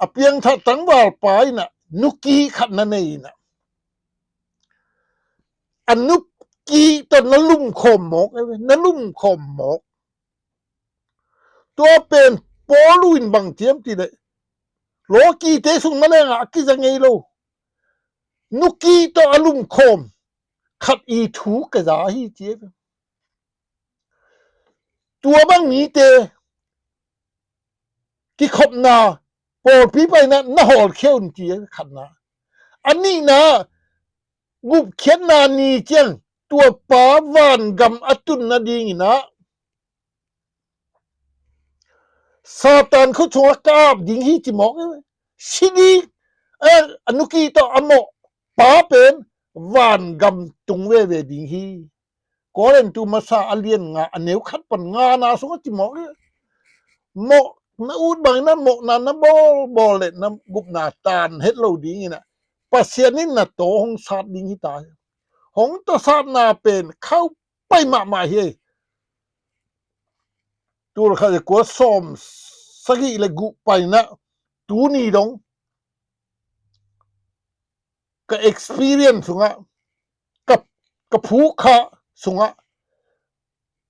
A piangthak tangval pa in ah nuki khat na nei in ah, a nuki tawh na lumkhawm mawk ahi ve, na lumkhawm mawk. Tua pen Paul in bang ci hiam cih leh, lawkite sung na lengah a kiza ngei lo nuki tawh a lumkhawm khat i thu ka za hi ci ahi ve. Tua bang mite kikhopna pawlpi paina na hawlkhia un ci ahi ve, khatna. A nihna, gupkhiatna ni ciang tua pa vangam a tun nadingin ah Satan khut sungah ka ap ding hi ci mawk. Si ding, eh, a nuki tawh a mawh pa pen vangam tung veve ding hi. Korintu masa a lian nga a neu khat pan ngana sungah ci mawk hi. Mawh na ut bangin ah mawhna na bawlbawl le na gupna taan het lo dingin ah Pasian in na taw hong sat ding hi ta hi. Hong tawsatna pen khauh pai mahmah hi. Tulkhat le kua sawm sagih le guh paina tuni dong ka experience sungah, ka, ka phukha sungah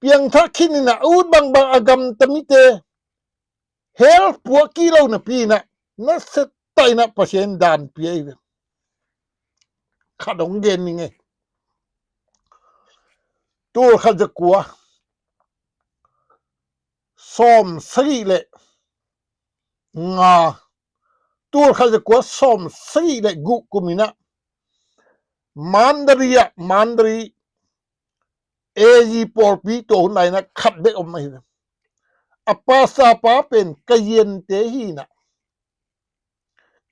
piangthak khin in ah ut bangbang a gamta mite hell puak kik lo napi in ah na set taina Pasian dan pia hi ve. Khat hong gen ning e. Tulkhat zakua sawm sagih le nga, tulkhat zakua sawm sagih le guh kum in ah Mandalay ah, Mandalay A Z pawlpi tua hun lai in ah khat bek om ahi ve. A pastor pa pen ka ziante hi in ah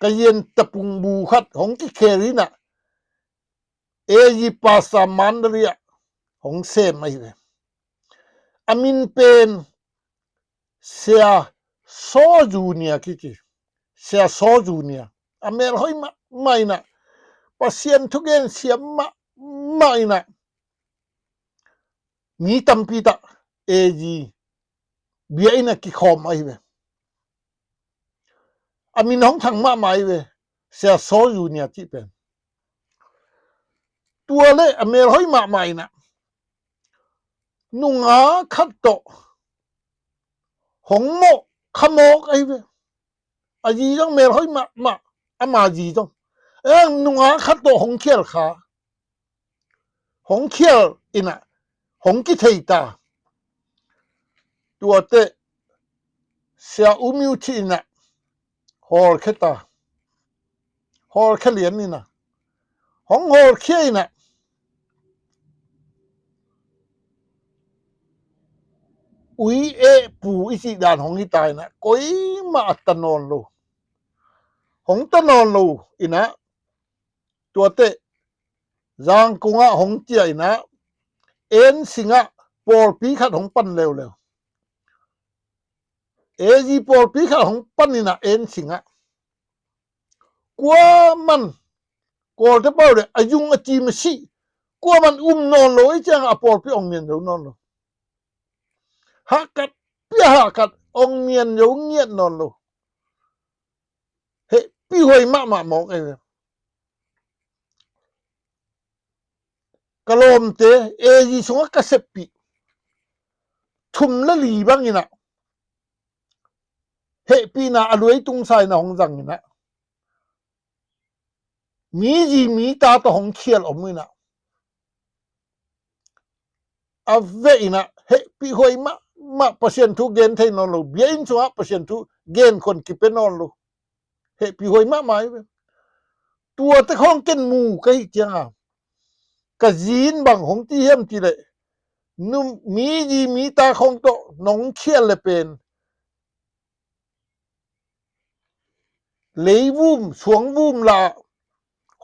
ka yen tapung bu khat hong kikhel in ah, A G Pastor Mandalay ah hong sem ahi ve. A min pen Sia Saw Junior kici. Sia Saw Junior. A melhoih mahmah in ah, Pasian thugen siam mahmah in ah, mi tampi tak A G bia in ah kikhawm ahi ve. A min hong thang mahmah ahi ve. Sia Saw Junior cih pen. Tua le a melhoih mahmah in ah, nungak khat tawh hong mawh kha mawk ahi ve. A zi zong melhoih mahmah, ama zi zong. Eng, nungak khat tawh hong khial kha. Hong khial in ah, hong kithei ta. Tuate Sia U Myo Thi in ah hawlkhia ta. Hawlkhia lian in ah, hong hawlkhia in ah, ui eh pu i cih dan hong hi ta in ah, koimah a ta nawn lo. Hong ta nawn lo in ah, tuate Zangkong ah hong ciah in ah, Ensing ah pawlpi khat hong pan leuleu. A G pawlpi khat hong pan in ah, Ensing ah, kuaman, Kawlte pau le a zung a cim a sih, kuaman um nawn lo, ei ciang a pawlpi ong mian zo nawn lo. Hahkat pia hahkat, ong mian zo ngiat nawn lo. Hehpih huai mahmah mawk ei ve. Ka lawmte, A G sungah ka seppih thum le li bang in ah, hehpihna a luai tungsa in ah hong zang in ah, mi zi mi ta tawh hong khial om in ah, a veh in ah, hehpih huai mahmah, Pasian thu gen thei nawn lo, biakinn sungah Pasian thu gen khawng kipia nawn lo. Hehpih huai mahmah hi ve. Tuate khawng ken mu ka hih ciang a, ka zi in bang hong ci hiam cih leh, nu, mi zi mi ta khawng tawh nong khial le pen leivum, suangvum lah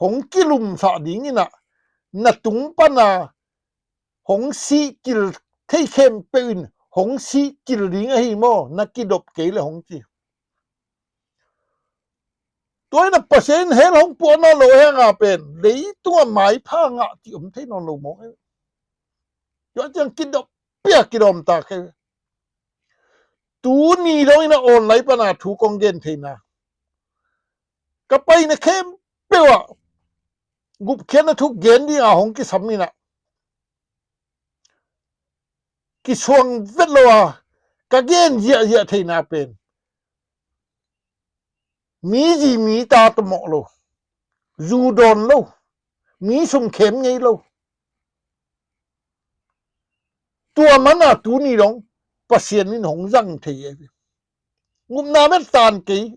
hong kilumsah ding in ah, na tung pan a hong sih kil thei khempeuh in hong sih kil ding ahi maw, na kidop kei le hong ci. Tua in ah Pasian in hell hong puah nawn lo, hell ah pen leitung ah maipha ngah cih om thei nawn lo maw. Tua ciang kidop pia kidawm ta kei. Tuni dong in ah online pan a thu kong gen theihna, ka paina khempeuh ah gupkhiatna thu gen ding a hong kisam in ah, kisuang vet lo a ka gen ziahziah theihna pen, mi zi mi ta tawh mawh lo, zu dawn lo, mi sum khem ngei lo. Tua man a tuni dong Pasian in hong zang thei e. Gupna bel tan kei,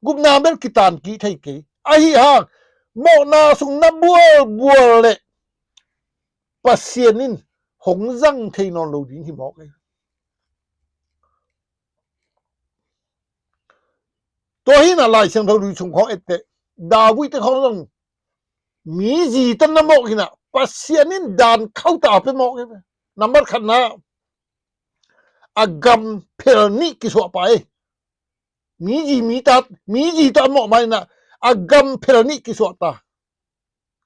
gupna bel kitan kik thei kei. Ahi hang, mawhna sung na bualbual leh Pasian in hong zang thei nawn lo ding hi mawk e. Tua hi in ah Lai Siangtho Lui sung khawng etteh, David te khawng zong mi zi tawh na mawh in ah, Pasian in dan khauh ta a pia mawk hi ve. Nambat khatna, a gam phel nih kisuah pa e. Mi zi mi ta, mi zi tawh a mawh ma in ah, a gam phel nih kisuah ta.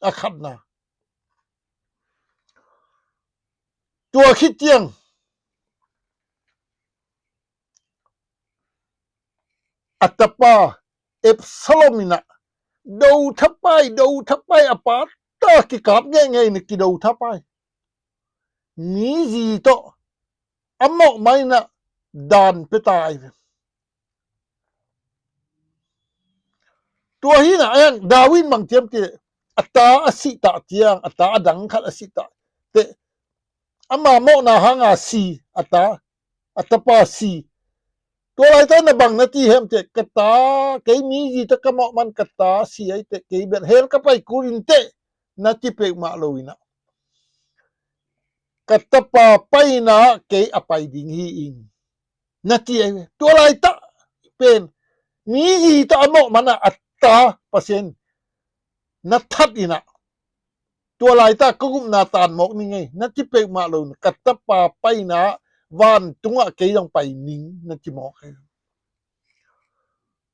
A khatna. Tua khit ciang a tapa Absalom in ah, do thapai, do thapai, a pa ta kikap ngeingei in ah kido thapai. Mi zi tawh a mawh ma in ah dan pia ta hi ve. Tua hi in ah, a hiang David bang ci hiam cih leh, a ta a sih ta ciang, a ta a dang khat a sih ta teh, ama mawhna hang a si, a ta, a tapa si. Tua laitak na bang na ci hiam cih leh, ka ta, kei mi zi tawh ka mawh man, ka ta si ai teh, kei bel hell ka pai kul in teh, na ci peuhmah lo in ah, ka tapa paina kei a pai ding hi ing, na ci ai ve. Tua laitak pen mi zi tawh a mawh man a, a ta Pasian na that in ah, tua laitak ka gupna tan mawk ning ei, na ci peuhmah lo in, ka tapa paina vantungah kei zong pai ning na ci mawk ei.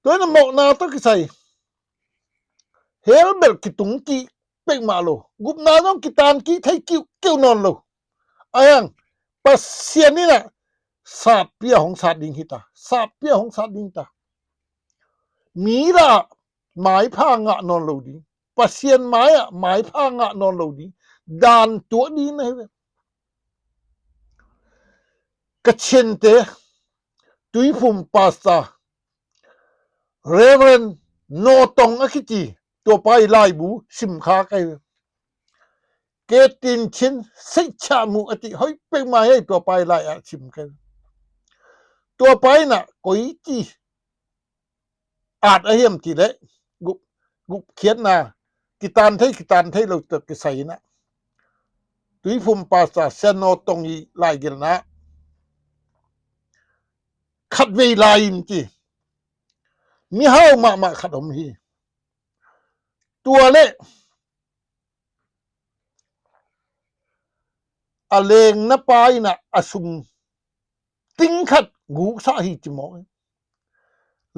Tua in ah mawhna tawh kisai hell bel kitung kik peuhmah lo, gupna zong kitan kik thei kiuhkeuh nawn lo. Ahi hang Pasian in ah satpi a hong sat ding hi ta, satpi a hong sat ding hi ta. Mi lah maipha ngah nawn lo ding, Pasian mai-ah maipha ngah nawn lo ding, dan tuah ding na hi ve. Ka Chin-te, Tuiphum Pastor Reverend Naw Tong a kici, tua pa i laibu sim kha ka hi ve. Ketin Chin Seicha Mu a ci, hoih peuhmah hi, tua pa i lai ah sim ka hi ve. Tua pa in ah koi ci at a hiam cih leh, gup, gupkhiatna kitan thei kitan thei lo tawh kisai in ah, Tuiphum Pastor Sia Naw Tong i laigelhna khatvei lai in ci, mihau mahmah khat om hi. Tua leh a lengna pa in ah a sum ting khat guksak hi ci mawk hi.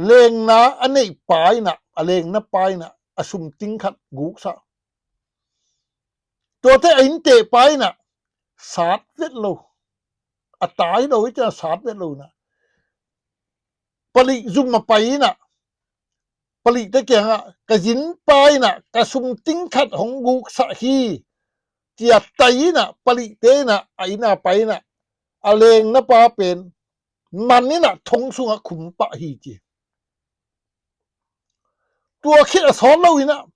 Lengna a neih pa in ah, a lengna pa in ah a sum ting khat guksak. Tuate a innte pa in ah sat vet lo, a tai lo hi ci a sat vet lo in ah, palih zum a pai in ah, palihte kiangah, ka zin pa in ah ka sum ting khat hong guksak hi, ci a tai in ah, palihte in ah a inn a pai in ah, a lengna pa pen man in ah thong sungah khum pah hi ci. Tua khit a sawt lo in ah,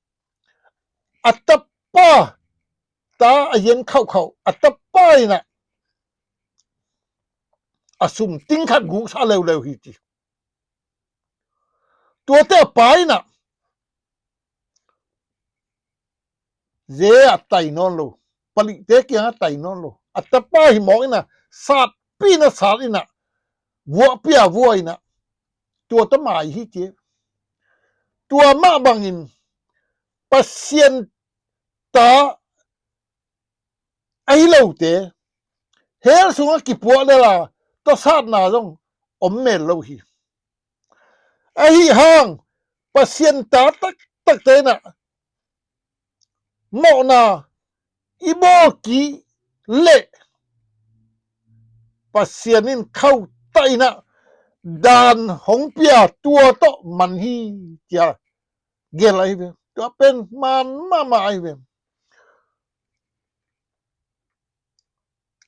a tapa ta a yen khauhkhauh, a tapa in ah a sum ting khat guksak leuleu hi ci. Tuate a pa in ah ze ah tai nawn lo, palihte kiangah tai nawn lo, a tapa hi mawk in ah satpi in ah sat in ah, vuahpi a vuah in ah, tua tawh mai hi ci. Tua mah bangin Pasian ta ahi lote hell sungah kipuah lel a, tawsatna zong om mel lo hi. Ahi hang Pasian ta taktakte in ah mawhna i bawl kik leh Pasian in khauhtah in ah dan hong pia, tua tawh man hi ci a gelh ahi ve. Tua pen man mahmah ahi ve.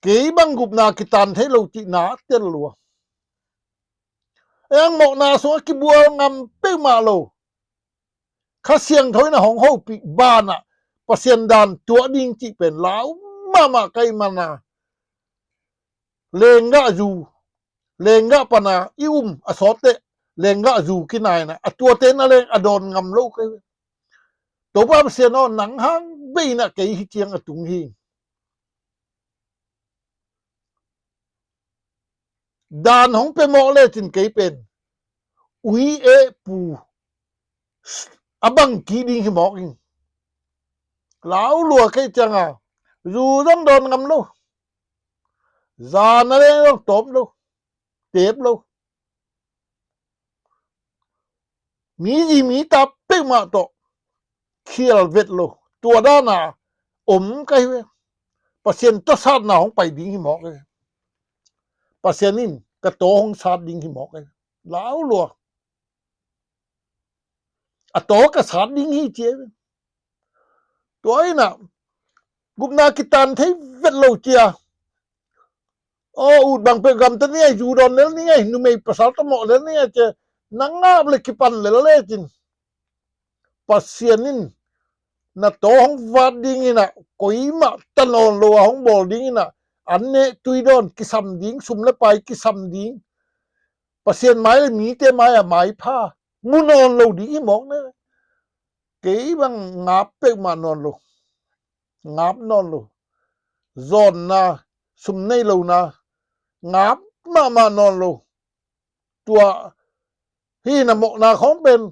Kei bang gupna kitan thei lo cihna a tel lua. Eng mawhna sungah kibual ngam peuhmah lo, Kha Siangtho in ah hong hopih banah Pasian dan tuah ding cih pen lau mahmah ka hih manin, lenggah zu, lenggah pana i um a sawt teh, lenggah zu kinaina a tuate na leng a dawn ngam lo kei. Topa Pasian aw, nang hang bek in ah kei hih ciang a tung hi. Dan hong pia mawk lecin kei pen ui eh pu a bang kik ding hi mawk ing. Lau lua kei ciang a, zu zong dawn ngam lo, zan a leng zong tawp lo, tep lo. Mi zi mi ta peuhmah tawh khial vet lo, tua dan a om ka hi ve. Pasian tawsatna hong pai ding hi mawk hi ve. Pasian in ka taw hong sat ding hi mawk hi ve. Lau lua. A taw ka sat ding hi ci hi ve. Tua in ah gupna kitan thei vet lo ci a, aw, ut bang peuh gamta ni ei, zu dawn lel ni ei, numei pasal tawh mawh lel ni ei ci a, na ngap le kipan lel lecin, Pasian in na taw hong vat ding in ah, koimah ta nawn lo a hong bawl ding in ah, an neh tui dawn kisam ding, sum le pai kisam ding, Pasian mai le mite mai-ah maipha mu nawn lo ding hi mawk ne. Kei bang ngap peuhmah nawn lo, ngap nawn lo, zawnna, sum nei lona, ngap mahmah nawn lo. Tua hi na mawhna khawng pen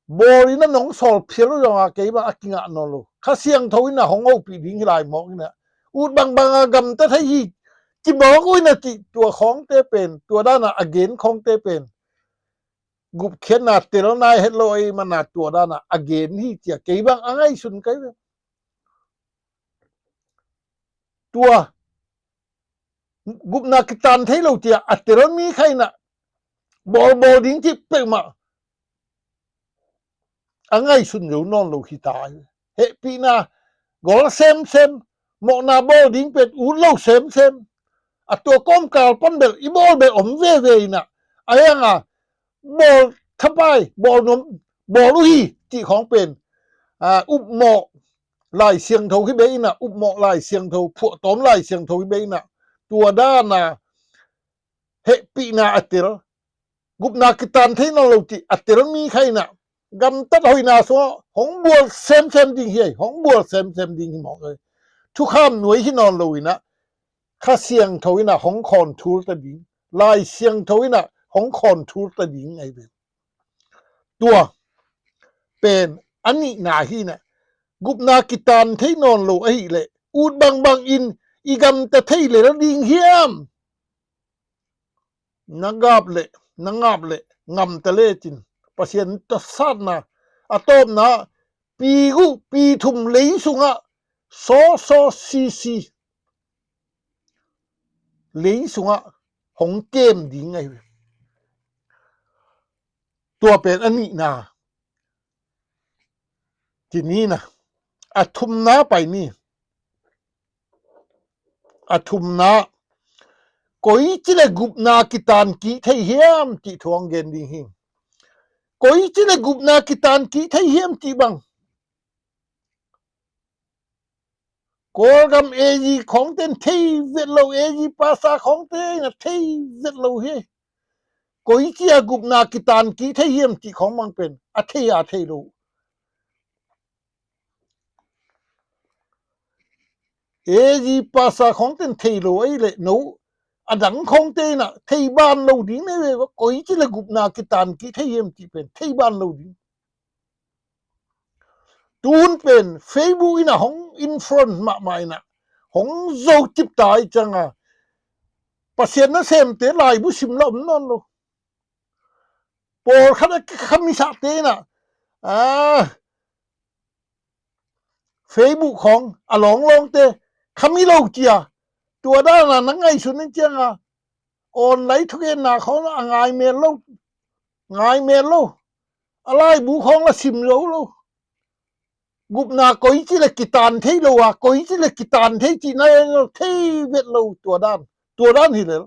Bawl in a nong sawl phial uh zongah kei bang a kingah nawn lo. Kha Siangtho in a hong hopih ding hi lai mawk in a, ut bangbang a gamta thei hi ci mawk uh in a cih tua khawngte pen, tua dan a a gen khawngte pen gupkhiatna tel nai het lo ahih man a tua dan a a gen hi ci a kei bang a ngaihsun kei ve. Tua gupna kitan thei lo ci a a tel mi kha in a bawlbawl ding cih peuhmah a ngaihsun zo nawn lo hi ta hi. Hehpihna gol semsem, mawhna bawl ding pen ut lo semsem. A tua kawmkal pan bel i bawl bel om veve in a, a hiang a bawl thapai, bawl nuam, bawl uh hi cih khawng pen, a, upmawh Lai Siangtho hi bei in a, upmawh Lai Siangtho, phuahtawm Lai Siangtho hi bei in a, tua dan a hehpihna a tel, gupna kitan thei nawn lo cih a tel mi kha in a, gamtat hoihna sungah hong bual semsem ding hi, hong bual semsem ding hi mawk hi. Thukham nuai hi nawn lo in a, Kha Siangtho in a hong khawnthul ta ding, Lai Siangtho in a hong khawnthul ta ding ahi ve. Tua pen a nihna hi in a, gupna kitan thei nawn lo ahih leh ut bangbang in i gamta thei lel ding hiam? Na gap leh, na ngap leh, ngamta lecin Pasian tawsatna, a tawpna, pi guh pi thum lei sungah, saw saw si si lei sungah hong kem ding ahi ve. Tua pen a nihna. Ci ni na, a thumna pai ni. A thumna, koici le gupna kitan kih thei hiam cih thu hong gen ding hi. Koici le gupna kitan kih thei hiam cih bang. Kawlgam A G khawngte in thei vet lo, A G pastor khawngte in a thei vet lo hi. Koici a gupna kitan kih thei hiam cih khawng bang pen a thei a thei lo. A G pastor khawngte in thei lo ahih leh no a dang khawngte in a thei ban lo ding nei ve, koici le gupna kitan kih thei hiam cih pen thei ban lo ding. Tun pen Facebook in a hong influence mahmah in a hong zo cip ta ih ciang a, Pasian nasemte laibu sim la om nawn lo. Pawlkhat a kikha misate in a, a, Facebook khawng a lawnglawngte kha mi lo cia, tua dan a na ngaihsun in ciang a, online thugenna khawng a ngai mel lo, ngai mel lo. A laibu khawng la sim zo lo. Gupna koici le kitan thei lo a, koici le kitan thei cihna en lo, thei vet lo tua dan, tua dan hi lel.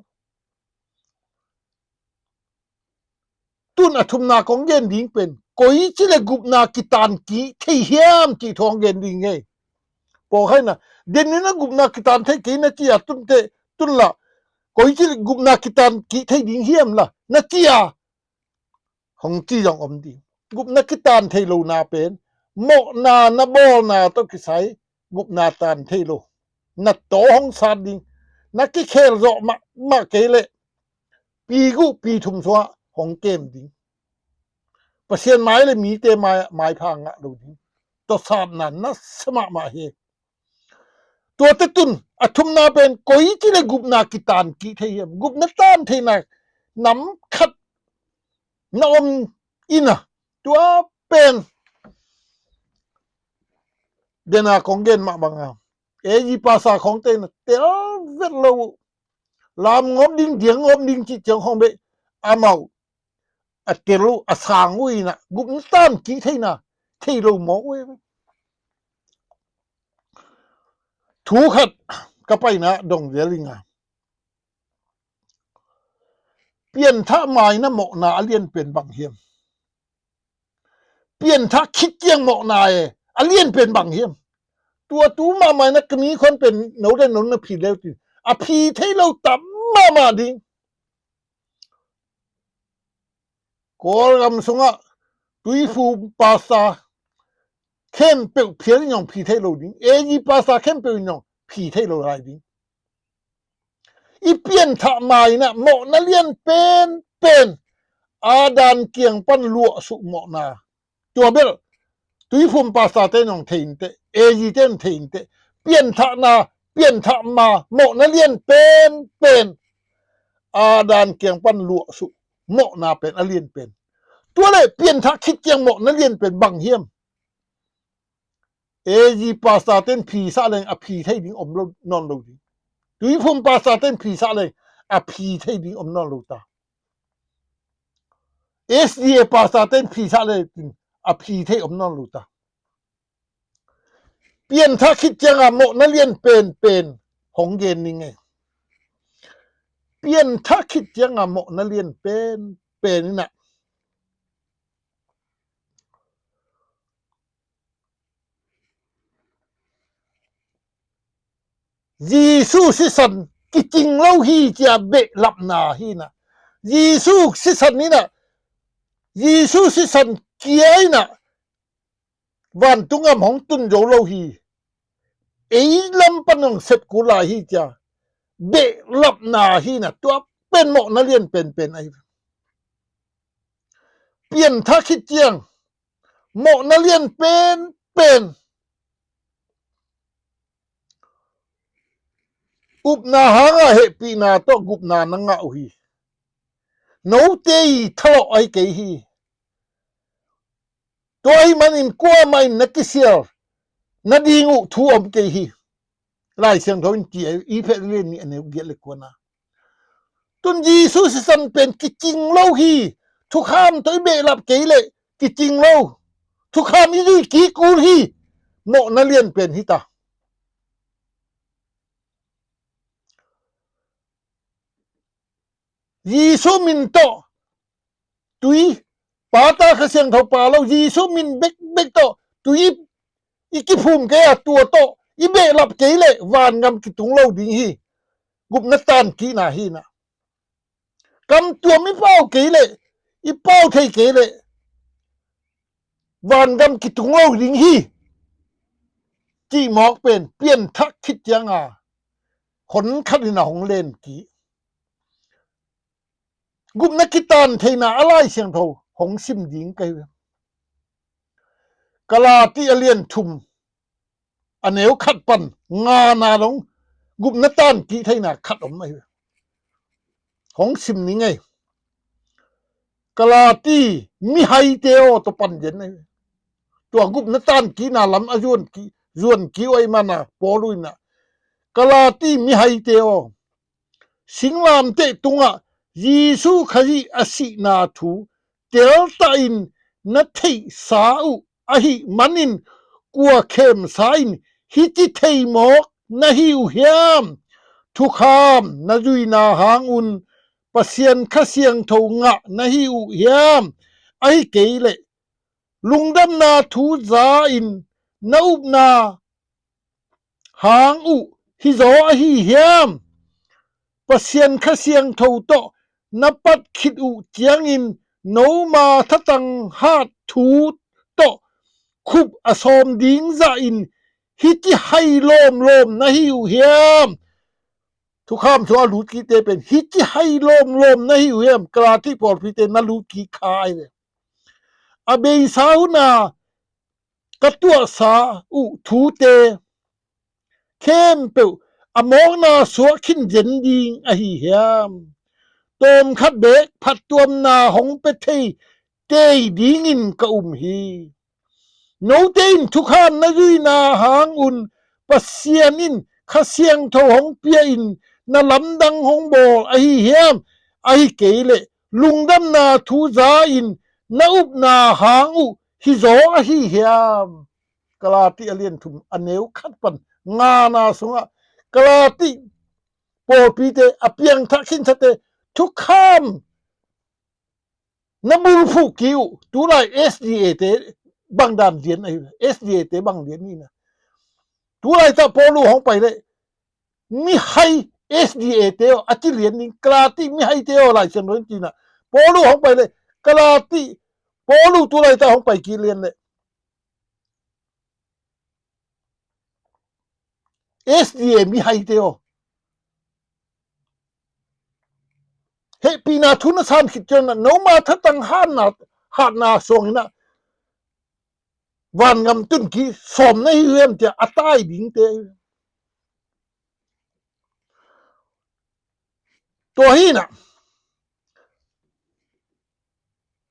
Tun a thumna kong gen ding pen, koici le gupna kitan kih thei hiam cih thu hong gen ding hi. Pawlkhat in a, den in a gupna kitan thei kei na ci a, tun teh, tun la, koici le gupna kitan kih thei ding hiam la, na ci a, hong ci zong om ding. Gupna kitan thei lo na pen, mawhna na bawlna tawh kisai, gupna tan thei lo. Na taw hong sat ding, na kikhel zawh mahmah kei leh, pi guh pi thum sungah hong kem ding. Pasian mai le mite mai, maipha ngah lo ding. Tawsatna nasia mahmah hi. Tuate tun, a thumna pen, koici le gupna kitan kih thei hiam? Gupna tan theihna nam khat na om in a, tua pen, den a kong gen mah bang a, A G pastor khawngte in a tel vet lo uh. Lam ngawp ding, diang ngawp ding cih ciang khawng beh, amau a tel uh, a sang uh in a, gupna tan kih theihna thei lo mawk uh. Thu khat ka paina dong zel ing a, pianthah ma in a mawhna a lian pen bang hiam? Pianthah khit ciang mawhna e, a lian pen bang hiam? Tua tu mahmah in a ka mi khuan pen no le no na phi leu tin, a phi thei lo tam mahmah ding. Kawlgam sungah Tuifu pastor khempeuh phial in zong phi thei lo ding, A G pastor khempeuh in zong phi thei lo lai ding. I pianthah ma in a mawhna lian penpen, Adam kiang pan luahsuk mawhna, Tua bel Tuiphum pastor te in hong thei inteh, A G te in thei inteh. Pianthahna, pianthah ma, mawhna lian penpen a dan kiang pan luahsuh mawhna pen a lian pen. Tua le pianthah khit ciang mawhna lian pen bang hiam? A G pastor ten phi sah leng a phi thei ding om lo, nawn lo ding. Tuiphum pastor ten phi sah leng a phi thei ding om nawn lo ta. S D A pastor ten phi sah leng a phi thei om nawn lo ta. Pianthah khit cianga mawhna lian penpen hong gen ning ei. Pianthah khit cianga mawhna lian penpen inah Jesu sisan kicing lo hi cia behlapna hi inah. Jesu sisan inah, Jesu sisan kia inah vantung gam hong tun zo lo hi. Ei lam pan hong sep kul lai hi cia behlapna hi inah, tua pen mawhna lian penpen ahi. Pianthah khit ciang mawhna lian penpen. Upna hanga hehpihna tawh gupna na ngah uh hi. Note i thalawh ahi kei hi. Tua ahih manin kuamah in na kisial nading uh thu om kei hi. Lai Siangtho in ci ahi, Efesa lian nih a neu giat le kuana. Tun Jesu sisan pen kicing lo hi. Thukham tawh i behlap kei leh kicing lo. Thukham i zui kik kul hi. Mawhna lian pen hi ta. Jesu min tawh tui, Pa, Ta, Kha Siangtho Pa lo, Jesu min bekbek tawh tui i kiphum kei a, tua tawh i behlap kei leh vangam kitung lo ding hi. Gupna tankihna hi inah. Kam tuam i pau kei leh, i pau thei kei leh vangam kitung lo ding hi. Cihmawk pen pianthah khit cianga hon khat inah hong len kik. Gupna kitan theihna a Lai Siangtho hong sim ding ka hi. Galati a lian thum a neu khat pan ngana dong gupna tankih theihna khat om ahi. Hong sim ning ei. Galati mihaite aw tawh pan den ahi. Tua gupna tankihna lam a zuan kik, zuan kik uh ahih mana Paul inah, Galati mihaite aw, singlamteh tungah Jesu Khazih a sihna thu teltahin na theihsa uh ahih manin kua khemsa in hih ci theimawk na hi uh hiam? Thukham na zuina hangun Pasian Kha Siangtho ngah na hi uh hiam? Ahi kei leh lungdamna thu za-in na upna hang uh hizaw ahi hiam? Pasian Kha Siangtho tawh na pat khit uh ciangin noma thatang hat thu tawh khup a sawm ding zahin hih ci hai lawmlawm na hi uh hiam? Thukham sungah a lut kikte pen hih ci hai lawmlawm na hi uh hiam? Galati pawlpite na lut kik kha ahi ve. A beisa huna ka tuahsa uh thute khempeuh a mawkna suak khin zen ding ahi hiam? Tawmkhat beek phattuamna hong pia thei tei dingin ka um hi. Note in thukham na zuina hangun Pasian in Kha Siangtho hong pia-in na lamdang hong bawl ahi hiam? Ahi kei leh lungdamna thu za-in na upna hang uh hizaw ahi hiam? Galati a lian thum a neu khat pan ngana sungah Galati pawlpite, a piangthak khinthate thukham na bulphuh kik uh. Tulai S D A te bang dan lian ahi, S D A te bang lian hi na. Tulai tah Paulu hong pai leh mihai S D A te aw a ci lian ding, Galati mihaite aw Lai Siangtho in ci na. Paulu hong pai leh Galati, Paulu tulai tah hong pai kik lian leh S D A mihaite aw, hehpihna thu na san khit ciangin ah noma thatang hatna, hatna suangin ah vangam tun kik sawm na hi uh hiam, ci-a a tai dingte. Tua hi-in ah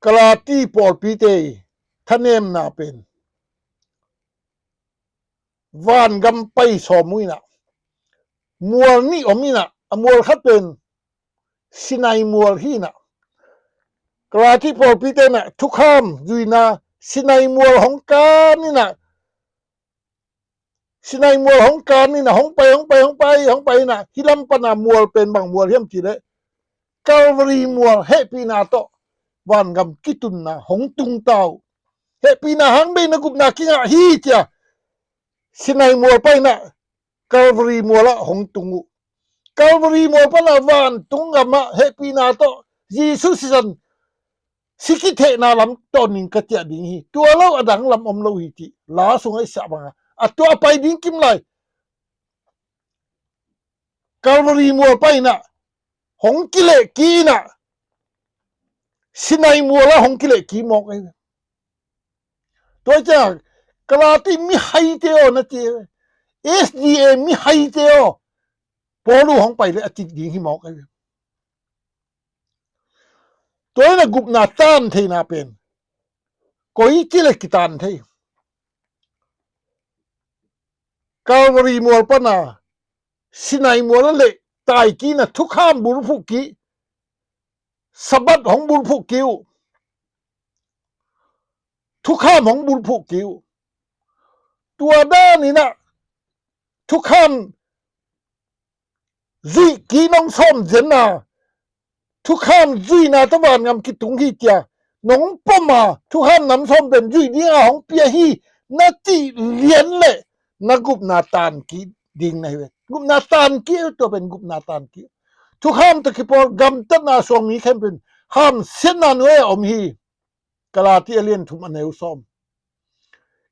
Galati pawlpite i thanemna pen vangam pai sawm uh in ah, mual nih om in ah, a mual khat pen Sinai mual hi-in ah, Galati pawlpite in ah thukham zuihna Sinai mual hong kan in ah, Sinai mual hong kan in ah, hong pai, hong pai, hong pai, hong pai in ah, hih lam pan a mual pen bang mual hiam cih leh, Calvary mual, hehpihna tawh vangam kitunna hong tung ta uh. Hehpihna hang bek na gupna kingah hi, ci-a Sinai mual pai in ah, Calvary mual ah hong tung uh. Calvary mual pan a vantung gam ah hehpihna tawh Jesuh sisan, si kithehna lam tawn ning ka ciah ding hi. Tua lo a dang lam om lo hi, ci-a la sungah i siah bang a, a tua a pai ding kim lai Calvary mual pai in ah, hong kilehkik in ah, Sinai mual ah hong kilehkik mawk ahi ve. Tua ciang Galati mihaite aw, na ci, S D A mihaite aw, Paul uh hong pai leh a ci ding hi mawk ahi ve. Tua in ah gupna tan theihna pen koi ci leh kitan thei. Calvary mual pan a Sinai mual ah leh tai kik in ah, thukham bulphuh kik, Sabbath hong bulphuh kik uh, thukham hong bulphuh kik uh. Tua dan in ah thukham zuih kik nong sawm zen a, thukham zuihna tawh vangam kitung hi, ci-a nong pom a, thukham nam sawm pen zuih ding a hong pia hi, na cih lian leh na gupna tan kik ding na hi ve. Gupna tan kik, tua pen gupna tan kik. Thukham tawh kipawl gamtatna suang mi khempeuh in hamsiatna nuai-ah om hi. Galati a lian thum a neu sawm.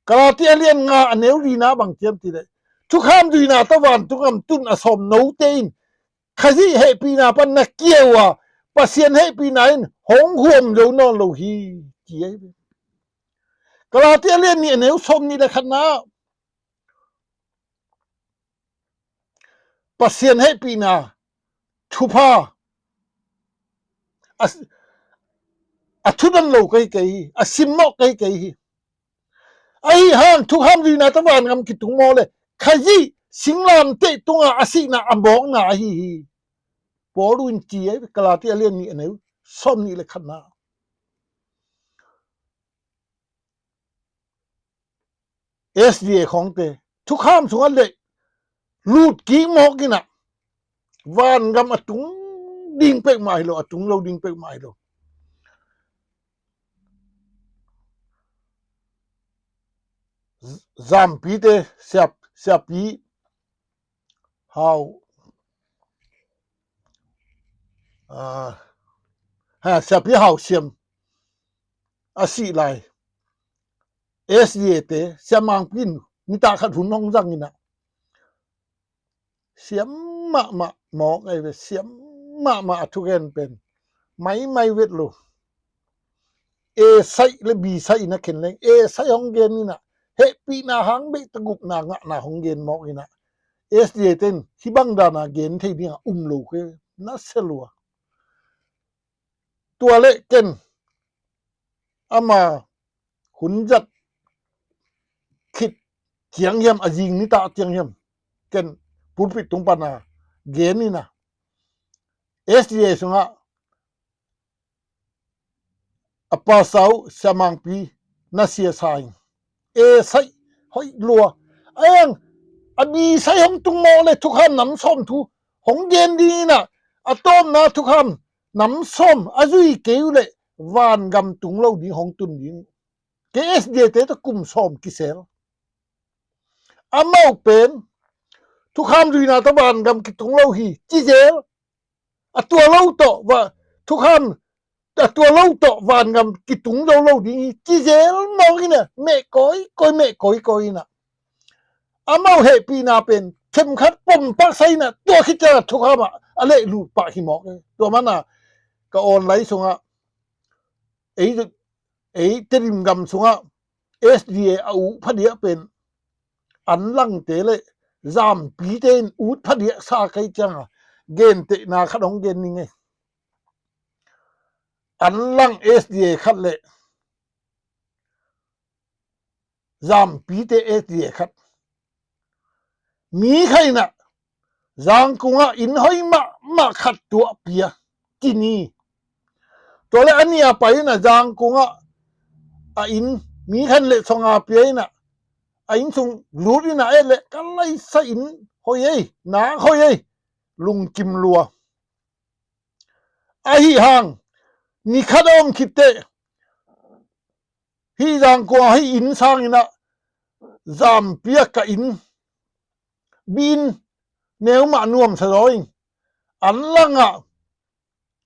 Galati a lian nga a neu lina bang ci hiam cih leh, thukham zuihna tawh vantung gam tun a sawm note in Khazih hehpihna pan na kia uh a, Pasian hehpihna in hong huam zo nawn lo hi, ci ahi ve. Galati a lian nih a neu sawm nih le khatna, Pasian hehpihna thupha a, a thudan lo ka hi kei hi, a simmawh ka hi kei hi. Ahi hang thukham zuihna tawh vangam kitung mawk leh Khazih singlamteh tungah a sihna a mawkna ahi hi. Paul in ci ahi ve, Galati a lian nih a neu sawm nih le khatna. S D A khawngte thukham sungah leh lut kik mawk in ah, vangam a tung ding peuhmah hi lo, a tung lo ding peuhmah hi lo. Zampite, siap, siapi Hau, ah, ha, siapi Hau Siam a sih lai, S D A te, Sia Mangpi in nitak khat hun hong zang in ah, siam mahmah mawk ahi ve, siam mahmah a thugen pen. Maimai vet lo. A saih le B saih in a khen leng, A saih hong gen in ah, hehpihna hang bek tawh gupna ngahna hong gen mawk in ah, S D A ten hih bang dan a gen thei ding a um lo kei, na sia lua. Tua leh ken ama hun zat khit ciang hiam, a zing nitak ciang hiam, ken pulpit tung pan a gen in ah, S D A sungah a pastor uh Sia Mangpi na sia sa in, A saih hoih lua. A eng, a B saih hong tung mawk leh thukham nam sawm thu hong gen ding in ah, a tawpna thukham nam sawm a zui kei uh leh vangam tung lo ding, hong tun ding. Kei S D A te tawh kum sawm kisel. Amau pen thukham zuihna tawh vangam kitung lo hi, ci zel. A tua lo tawh va, thukham, a tua lo tawh vangam kitung zo lo ding hi, ci zel mawk in ah, meh kawikawi, meh kawikawi in ah. Amau hehpihna pen themkhat pom pah sa in ah, tua khit ciang a thukham ah a leh lut pah hi mawk e. Tua man a ka online sungah, ei, ei Tedim gam sungah S D A a uh phadiah pen anlangte le zampite in ut phadiah sa kei cianga gentehna khat hong gen ning ei. Anlang S D A khat le zampite S D A khat, mi khat inah Zangkungah inn hoi mahmah khat tuahpih a, kini. Tua le a nih a pai inah Zangkungah a inn mi khat in le sawmnga pia inah a inn sung lut inah et le ka laisa inn hoi ei, nak hoi ei, lungkim lua. Ahi hang ni khat a om khit teh hih Zangkungah hih inn sang inah zampih a ka inn bin neu mah nuamsa zaw in, anlangah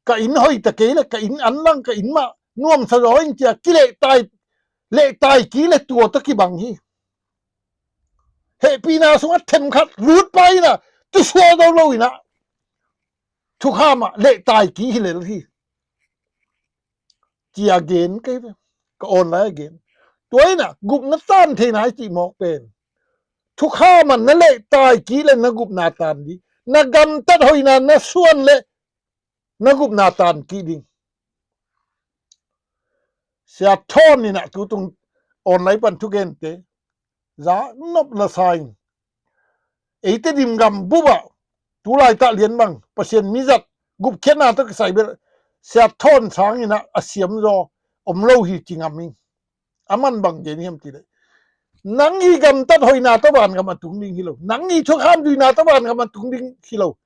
ka inn hoih ta kei le ka inn anlang ka inn mah nuamsa zaw in cia kilehtai, lehtai ki le tua tawh kibang hi. Hehpihna sungah themkhat lut pai inah tusuah zo lo inah thukham ah lehtai ki hi lel hi. Cia gen kei ve, ka online a gen. Tua inah gupna tan theina i cih mawk pen thukham ah na lehtai ki le na gupna tan ding, na gamtat hoihna na suan le na gupna tan ki ding. Sia Thawn inah tutung online pan thugente za nop la sa in, eite dim gam bup ah tulaitah lian bang Pasian mizat gupkhiatna tawh kisai bel Sia Thawn sang inah a siam zaw om lo hi ci ngam in. A man bang gen hiam ti le, nang i gamtat hoihna tawh vangam a tung ding hi lo, nang i thukham zuihna tawh vangam a tung ding hi lo.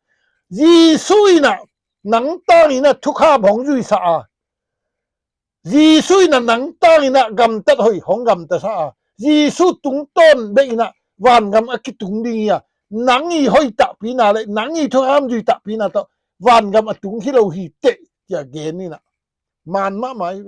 Jesu inah nang tang inah thukham hong zuisa a, Jesu inah nang tang inah gamtat hoih hong gamtasa a, Jesu tungtawn bek inah vangam a kitung ding hi a, nang i hoih tahpihna le nang i thukham zui tahpihna tawh vangam a tung hi lo hi teh cia gen inah man mahmah hi.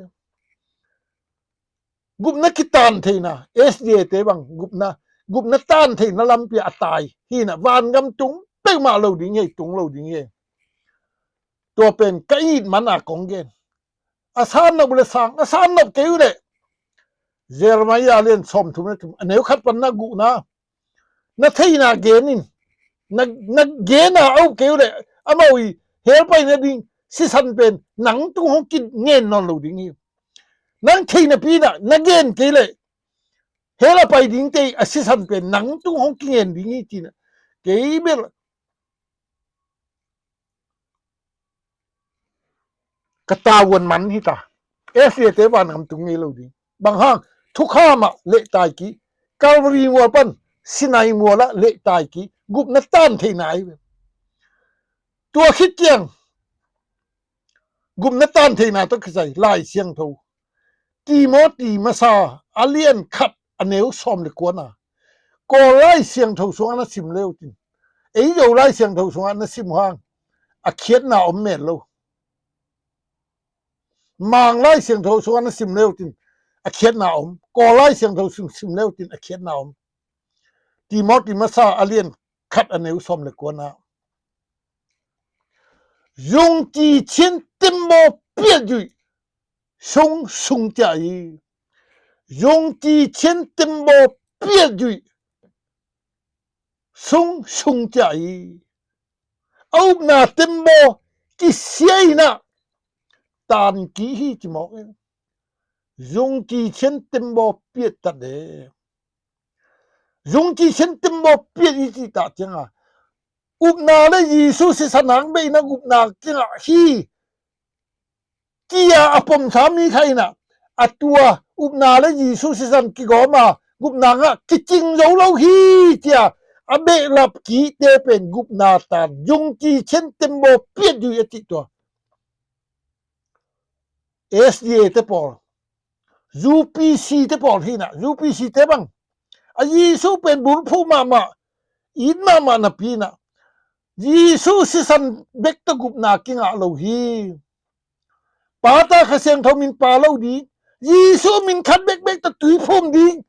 Gupna kitan theina, S D A te bang gupna, gupna tan theina lampi a tai hi inah vangam tung peuhmah lo ding hi, tung lo ding hi. Tua pen ka it man a kong gen. A san nop le sang, a san nop kei uh le Jeremiah lian sawmthum le thum a neu khat pan na guhna, na theina gen in, na, na gen a a up kei uh le amau i hell pai nading sisan pen nang tung hong kingen nawn lo ding hi. Nang theinapi inah na gen kei le hell a pai dingte a sisan pen nang tung hong kingen ding hi ci inah kei bel ka tavuan man hi ta. S D A te vangam tung ngei lo ding. Bang hang, thukham ah lehtai ki, Calvary mual pan Sinai mual ah lehtai ki, gupna tan theina hi ve. Tua khit ciang gupna tan theina tawh kisai Lai Siangtho Timothy masa a lian khat a neu sawm le kuana, Kawl Lai Siangtho sungah na sim leutin, ei Zo Lai Siangtho sungah na sim hang a khiatna om mel lo. Mang Lai Siangtho sungah na sim leutin a khiatna om, Kawl Lai Siangtho sung sim leutin a khiatna om. Timothy masa a lian khat a neu sawm le kuana, 用敬虔的tâm 表 zuih sung sung cia hi. 用敬虔的tâm 表 zuih sung sung cia hi. A upna tâm kisia inah tan ki hi ci mawk in. 用敬虔的tâm 表 ta de. 用敬虔的tâm 表 i cih tak cianga upna le Jesu sisan hang beh inah gupna kingah hi. Cia a pomsa mi khat inah a tua upna le Jesu sisan kigawm a gupna ngah kicing zo lo hi cia a behlap kihte pen gupna tan 用敬虔的tâm 表 zuih a cih tua. S D A te pawl, U P C te pawl hi inah, U P C te bang a Jesu pen bulphuh mahmah, it mahmah napi inah Jesu sisan bek tawh gupna kingah lo hi. Pa, Ta, Kha Siangtho min pha lo ding, Jesu min khat bekbek tawh tuiphum ding,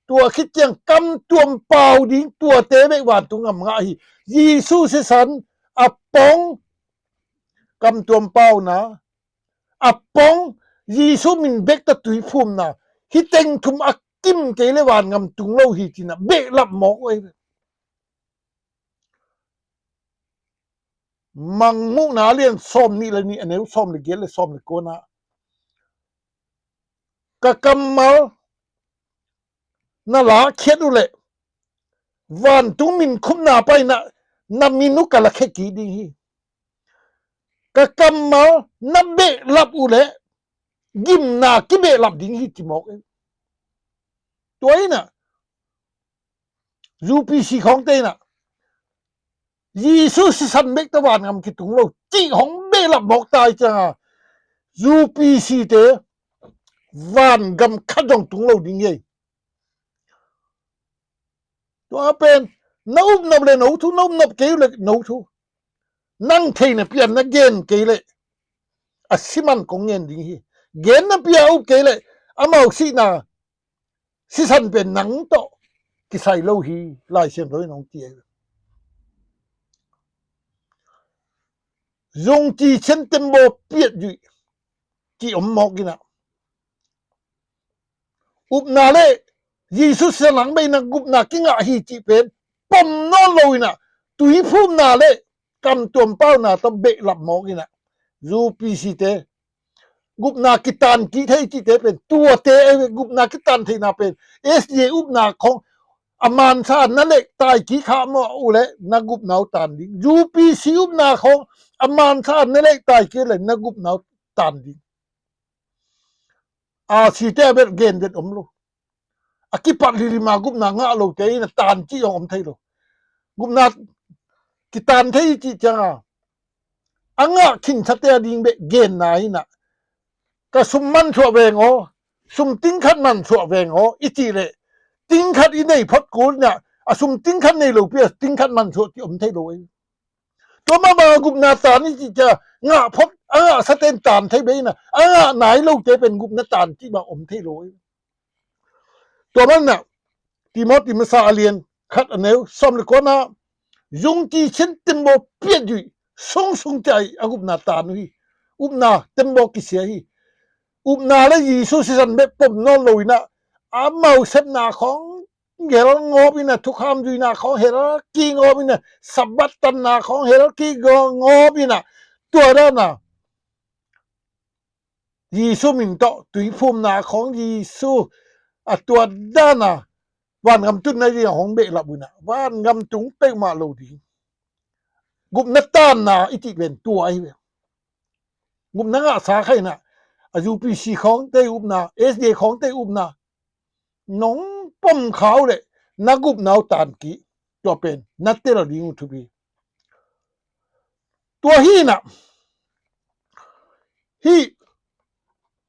tua khit ciang kam tuam pau ding, tuate bek vantung gam ngah hi. Jesu sisan a pong kam tuam pauna, a pong Jesu min bek tawh tuiphumna, hih teng thum a kim kei le vangam tung lo hi, ci-in ah behlap mawk uh ei ve. Mangmuhna a lian sawm nih le nih, a neu sawm le giat le sawm le kuana, ka kammal na lakkhiat uh leh vantung min khupna paina na min uh ka lakhia kik ding hi. Ka kammal na behlap uh leh gimna kibehlap ding hi, ci mawk ei. Tua in ah U P C khawngte in ah Jesu sisan bek tawh vangam kitung lo cih hong behlap mawk ta i cianga U P C te vangam khat zong tung lo ding hi. Tua pen na upnop le no thu, na upnop kei uh le no thu. Nang theihna pian na gen kei le a siman kong ngen ding hi. Genna pia up kei le amau sihna sisan pen nang tawh kisai lo hi, Lai Siangtho in hong ci ei. Zung ci cian tembaw piat zuih ki om mawk in ah, upna le Jesu sisan hang bei na gupna kingah hi cih pen pom nawn lo in ah, tuiphumna le kamtuam pauna tawh behlap mawk in ah, U P C te gupna kitan kik thei cihte pen tuate ei ve. Gupna kitan theihna pen S D A upna khawng a mansa na leh tai kik kha mawh uh leh na gupna uh tan ding. U P C upna khawng a mansa na leh tai kik leh na gupna uh tan ding. A site a bel gen vet om lo. A kipat lilima gupna ngah lote in a tan cih zong om thei lo. Gupna kitan thei i cih cianga a ngah khinsate a ding beh genna in ah, ka sum mansuah veng aw, sum tingkhat mansuah veng aw i cih leh tingkhat i nei phot kul in ah, a sum tingkhat nei lopi a tingkhat mansuah cih om thei lo ei. Tua mahmah gupna tan i cih cianga ngah phot a ngahsate in tan thei beh in ah, a ngah nai lote pen gupna tan cih bang om thei lo ei. Tua manin ah Timothy masa a lian khat a neu sawm le kuana, zung ci cian tembaw piat zuih sungsung ciah a gupna tan uh hi. Upna tembaw kisia hi. Upna le Jesu sisan bek pom nawn lo in ah, amau sepna khawng hel ngawp in ah, thukham zuihna khawng hel kik ngawp in ah, Sabbath tanna khawng hel kik ngawp in ah, tua dan a Jesu min tawh tuiphumna khawng Jesu a tuat dan a vangam tunna ding a hong behlap uh in ah, vangam tung peuhmah lo ding. Gupna tanna i cih pen tua ahi ve. Gupna ngahsa kha in ah, a U P C khawngte upna, S D A khawngte upna nong pom kha uh leh na gupna uh tan kik, tua pen na tel ding uh thupi. Tua hi in ah, hih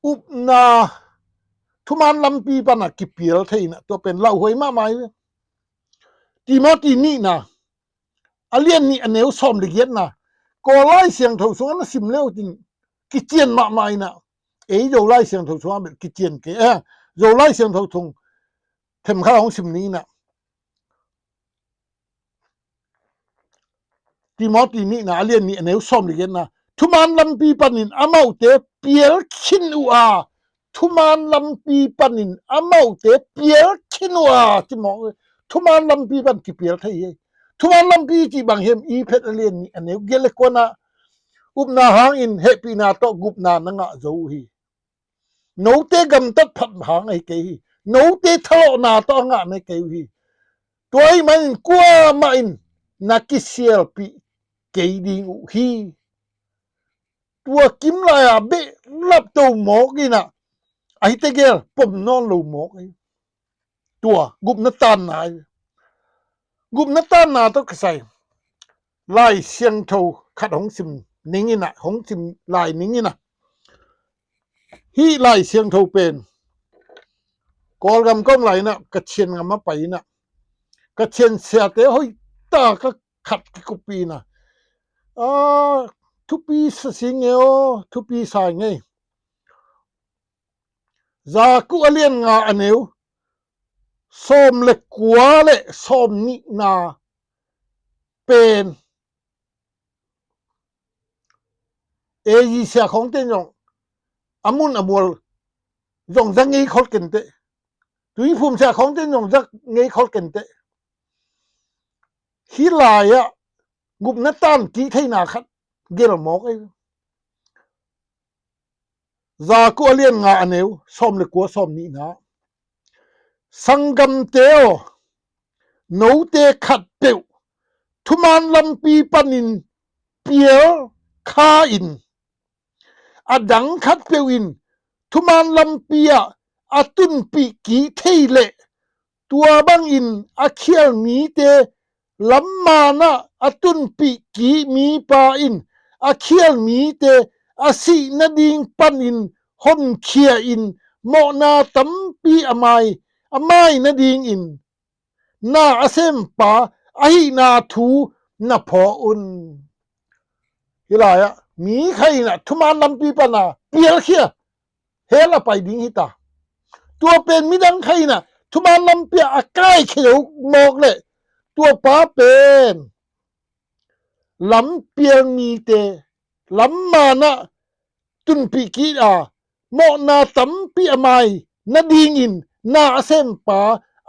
upna thuman lampi pan a kipial thei in ah, tua pen lauhuai mahmah hi ve. Timothy nihna a lian nih a neu sawm le giatna, Kawl Lai Siangtho sungah na sim le uh cin kician mahmah in ah, ei Zo Lai Siangtho sungah bel kician kei, eh, Zo Lai Siangtho thong themkhat hong sim ning in ah, Timothy nihna a lian nih a neu sawm le giatna, thuman lampi panin amaute pial khin uh a, thuman lampi panin amaute pial khin uh a, ci mawk. Thuman lampi pan kipial thei hi. Thuman lampi cih bang hiam? Ephet a lian nih a neu giat le kuana, upna hangin hehpihna tawh gupna na ngah zo uh hi. Note gamtat phat hang ahi kei hi. Note thalawhna tawh a ngah na hi kei uh hi. Tua ahih manin kuamah in na kisialpih kei ding uh hi. Tua kim lai-a behlap to mawk in ah, ahi tegel pom nawn lo mawk hi. Tua gupna tanna hi. Gupna tanna tawh kisai Lai Siangtho khat hong sim ning in ah, hong sim lai ning in ah, hih Lai Siangtho pen Kawlgam ka om lai in ah, ka Chin gam a pai in ah, ka Chin siate hoih ta ka khat kikuppih in ah, a, thupi sa sing e aw, thupi sa ngei. Jakuh a lian nga a neu sawm le kua le sawm nihna pen, A G sia khawngte zong a mun a mual zong za ngei khol kenteh. Tuiphum sia khawngte in zong zak ngei khol kenteh. Hih lai-ah gupna tan kih theihna khat gelh mawk ei. Jakob a lian nga a neu sawm le kua, sawm nihna. Sanggamte aw, note khatpeuh thuman lampi panin pial kha in, a dang khatpeuh in thuman lampi ah a tunpih kik thei leh, tua bangin a khial mite lamman ah a tunpih kik mipa in a khial mite a sih nading panin honkhia in mawhna tampi a mai, a mai nadingin na a sempa ahihna thu na phaw un. Hih lai-ah mi khat in ah thuman lampi pana pialkhia, hell a pai ding hi ta. Tua pen midang khat in ah thuman lampi ah a kaikhia lo mawk leh, tua pa pen lampial mite lamman ah tunpih kik a, mawhna tampi a mai nadingin na a sempa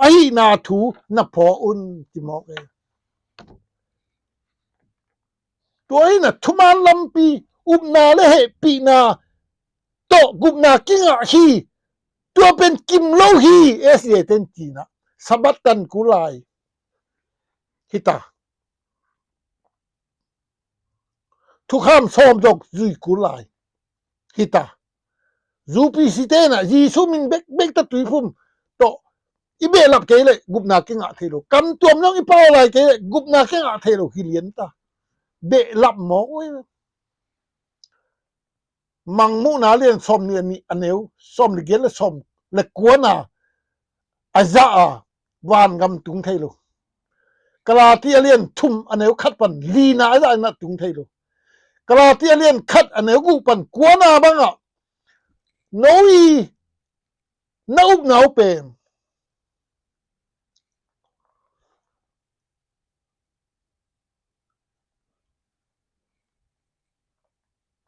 ahihna thu na phaw un, ci mawk e. Tua hi na thuman lampi upna le hehpihna tawh gupna kingah hi. Tua pen kim lo hi, S D A ten ci na. Sabbath tan kul lai hi ta. Thukham sawm zong zui kul lai hi ta. U P C te na Jesu min bekbek ta tuiphum tawh i behlap kei leh gupna kingah thei lo. Kamtuam zong i pau lai kei leh gupna kingah thei lo hi lian ta. Behlap mawk uh. Mangmuhna lian sawm nih a nih a neu sawm le giat le sawm le kuana a zah a vangam tung thei lo. Galati a lian thum a neu khat pan lina a zah a tung thei lo. Galati a lian khat a neu guk pan kuana bangah no i na upna uh pen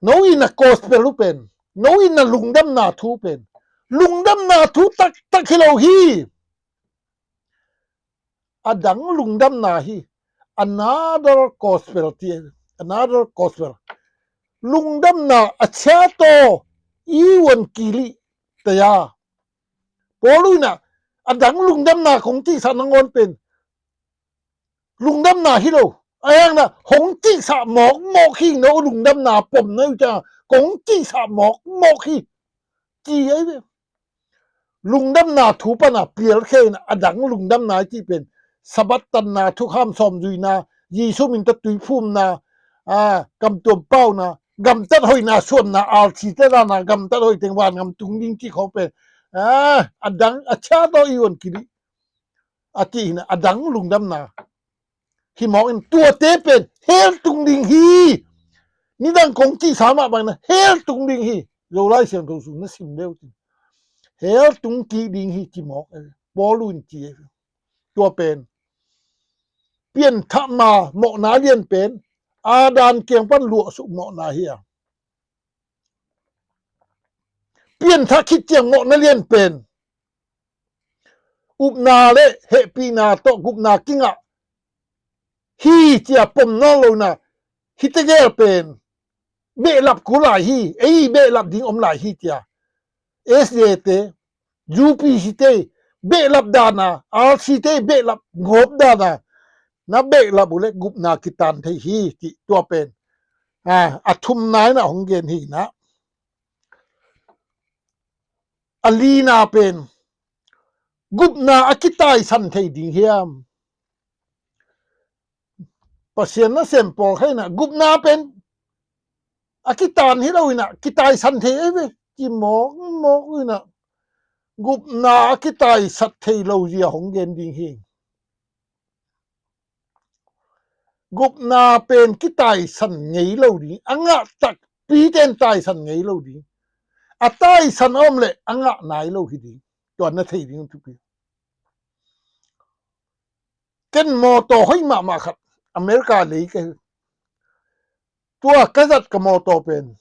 no i na gospel uh pen, no i na lungdamna thu pen lungdamna thu taktak hi lo hi. A dang lungdamna hi. Another gospel ti, another gospel. Lungdamna a chia taw i uan kilih taya. Paul uh in ah a dang lungdamna kong cihsah nangawn pen lungdamna hi lo. A hang na hong cihsah mawkmawk hi, no lungdamna pom na uh ciang kong cihsah mawkmawk hi, ci ahi ve. Lungdamna thu pana pialkhia in a dang lungdamna i cih pen Sabbath tanna, thukham sawm zuina, Jesu min tawh tuiphumna, a, kamtuam pauna, gamtat hoihna suanna, alsite dana gamtat hoih teng vangam tung ding cih khawng pen, a, a dang a chia taw i uan kilih a cih hi na, a dang lungdamna hi mawk in, tuate pen hell tung ding hi. Nidang kong cihsa mah bangin hell tung ding hi. Zolai Siangtho sung na sim deuh cin hell tung kik ding hi ci mawk e. Paul uh in ci e. Tua pen pianthah ma mawhna lian pen Adam kiang pan luahsuk mawhna hi a, pianthah khit ciang mawhna lian pen upna le hehpihna tawh gupna kingah hi cia pom nawn lo na, hi tegel pen behlap kul lai hi, ei behlap ding om lai hi cia. S D A te, U P C te behlap dana, R C te behlap ngawp dana, na behlap uh le gupna kitan thei hi, cih tua pen a, a thumna in a hong gen hi na. A lina pen gupna a kitaisan thei ding hiam? Pasian nasem pawlkhat in ah gupna pen a kitan hi lo in ah kitaisan thei ei ve. Kimawkmawk uh in ah gupna a kitaisat thei lo zia hong gen ding hi. Gupna pen kitaisan ngei lo ding, a ngah takpi ten taisan ngei lo ding. A taisan a om leh a ngah nai lo hi ding. Tua na thei ding thupi. Ken mawtaw hoih mahmah khat America lei ka hi. Tua ka zat ka mawtaw pen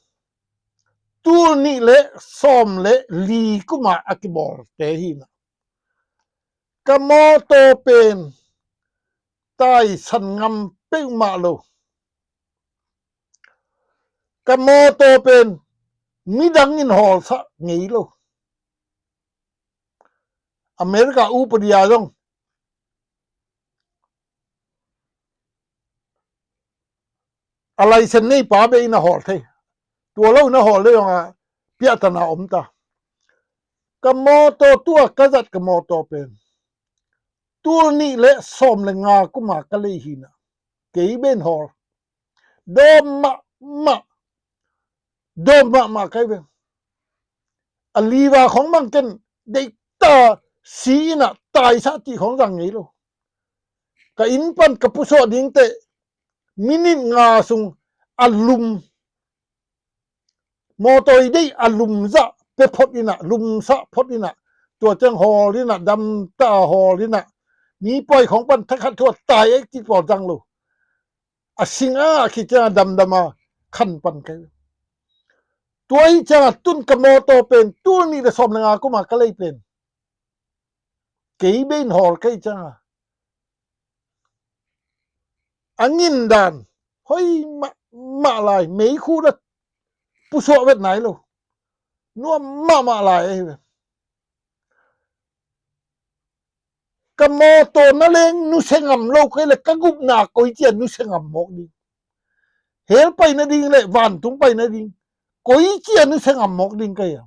tul nih le sawm le li kuma a kibawlte hi na. Ka mawtaw pen taisan ngam peuhmah lo. Ka mawtaw pen midang in hawlsak ngei lo. America upadi a zong a license nei pa bek in a hawl thei. Tua lo in a hawl le zong a piahtana om ta. Ka mawtaw tua ka zat ka mawtaw pen tul nih le sawm le nga kuma ka lei hi na. Kei bek in hawl. Dawm mahmah. Dawm mahmah kai ve. A liver khong bang ken deihta si in a taisa cih khong zang ngei lo. Ka inn pan ka pusuah ding teh minute nga sung a lum, mawtaw i deih a lum zah pia phot in a, lumsah phot in a, tua ciang hawl in a, damta hawl in a, mi pawi khong pan thakhat thu a tai ek cih pawl zang lo. A sing a khit ciang a damdam a khan pan kai. Tua hi ciang a tun ka mawtaw pen tul nih le sawm le nga kuma ka lei pen kei bek in hawl kai ciang a, a ngin dan hoi mahmah lai, meikhu da pusuah vet nai lo. Nuam mahmah lai ahi ve. Ka mawtaw na leng nusia ngam lo kei le ka gupna koi cia nusia ngam mawk ding. Hell pai nading le vantung pai nading koi cia nusia ngam mawk ding kei a.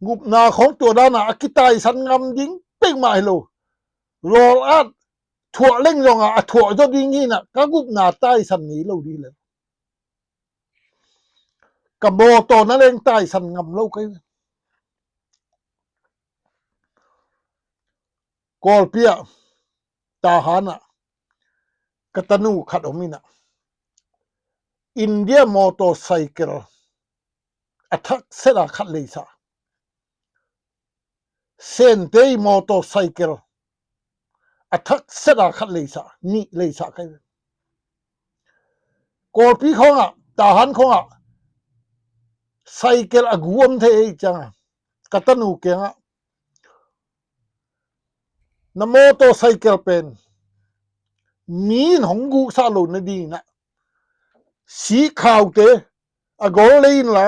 Gupna khong tua dana a kitaisan ngam ding peuhmah hi lo. Lawl at thuah leng zong a, a thuah zaw ding hi na, ka gupna taisan ngei lo ding le. Ka mawtaw na leng taisan ngam lo kei. Kawlpi ah, Tahan ah, ka tanu khat om in a, India motorcycle a thak set a khat leisa. Sente i motorcycle a thak set a khat leisa, nih leisa kai. Kawlpi khong ah, Tahan khong ah, cycle a gu om thei ei ciang a, ka tanu kiang ah, na motorcycle pen mi in hong guhsah lo nading in a, sikhaute a gol lei in la,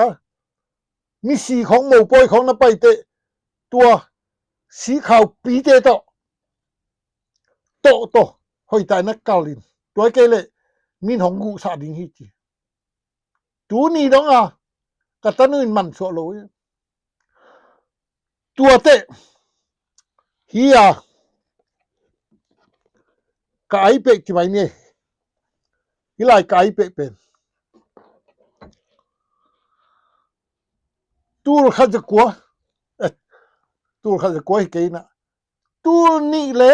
misi khong mopawi khong na pai teh, tua sikhaupite tawh, tawh tawh hoihtak in na kal in, tua kei leh mi in hong guhsah ding hi ci. Tuni dong a ka tanu in mansuah lo hi. Tuate hi a, ka aipeh ci mai ni. Hi lai ka aipeh pen tul khat za kua, eh, tul khat za kua hi kei na, tul nih le,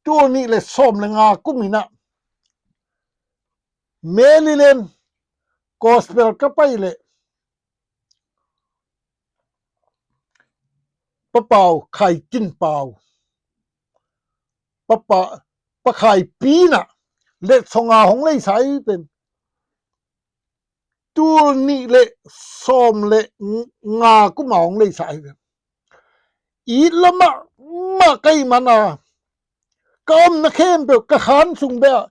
tul nih le sawm le nga kum in a, Maryland Gospel ka pai le, Pa Pau, Khai Tin Pau, Pa Pa, Pa Khai Pi in a, letsong a hong leisa i pen tul nih le sawm le nga kum a hong leisa hi ve. It lamah mah ka hih man a, ka omna khempeuh ka khan sung beh ah,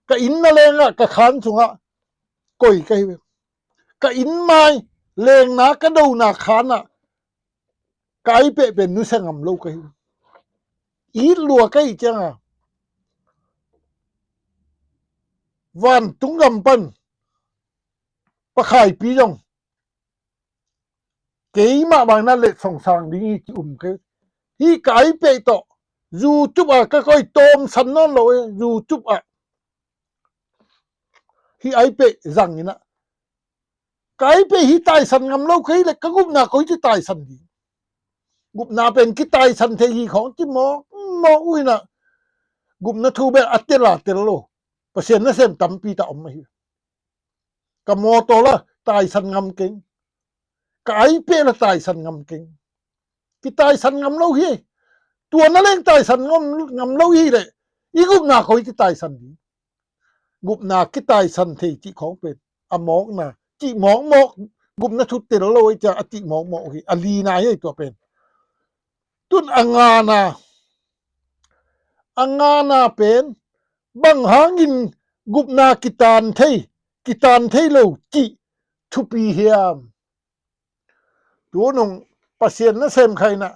ka inn na leng ah, ka khan sungah koi ka hi ve. Ka inn mai lengna ka dona khan ah ka aipeh pen nusia ngam lo ka hi. It lua ka hih ciang a, vantung gam pan Pa Khai Pi zong keimah bang na letsong sang ding hi ci um kei. Hih ka aipeh tawh YouTube ah ka koi, tawmsan nawn lo e, YouTube ah. Hih aipeh zang in a, ka aipeh hi taisan ngam lo kei le ka gupna koi ci taisan ding. Gupna pen kitaisan thei hi khong ci mawk mawk uh in a, gupna thu bel a tel a tel lo. Pasian nasem tampi ta om ahi. Ka mawtaw la taisan ngam keng. Ka aipeh la taisan ngam keng. Kitaisan ngam lo hi. Tua na leng taisan ngam, ngam lo hi le i gupna koi ci taisan ding. Gupna kitaisan thei cih khong pen a mawkna, cih mawkmawk gupna thu tel lo ei cia a ti mawkmawk uh hi. A lina hi ei tua pen. Tun a ngana, a ngana pen, bang hangin gupna kitan thei, kitan thei lo cih thupi hiam? Tunung Pasian na sem khaina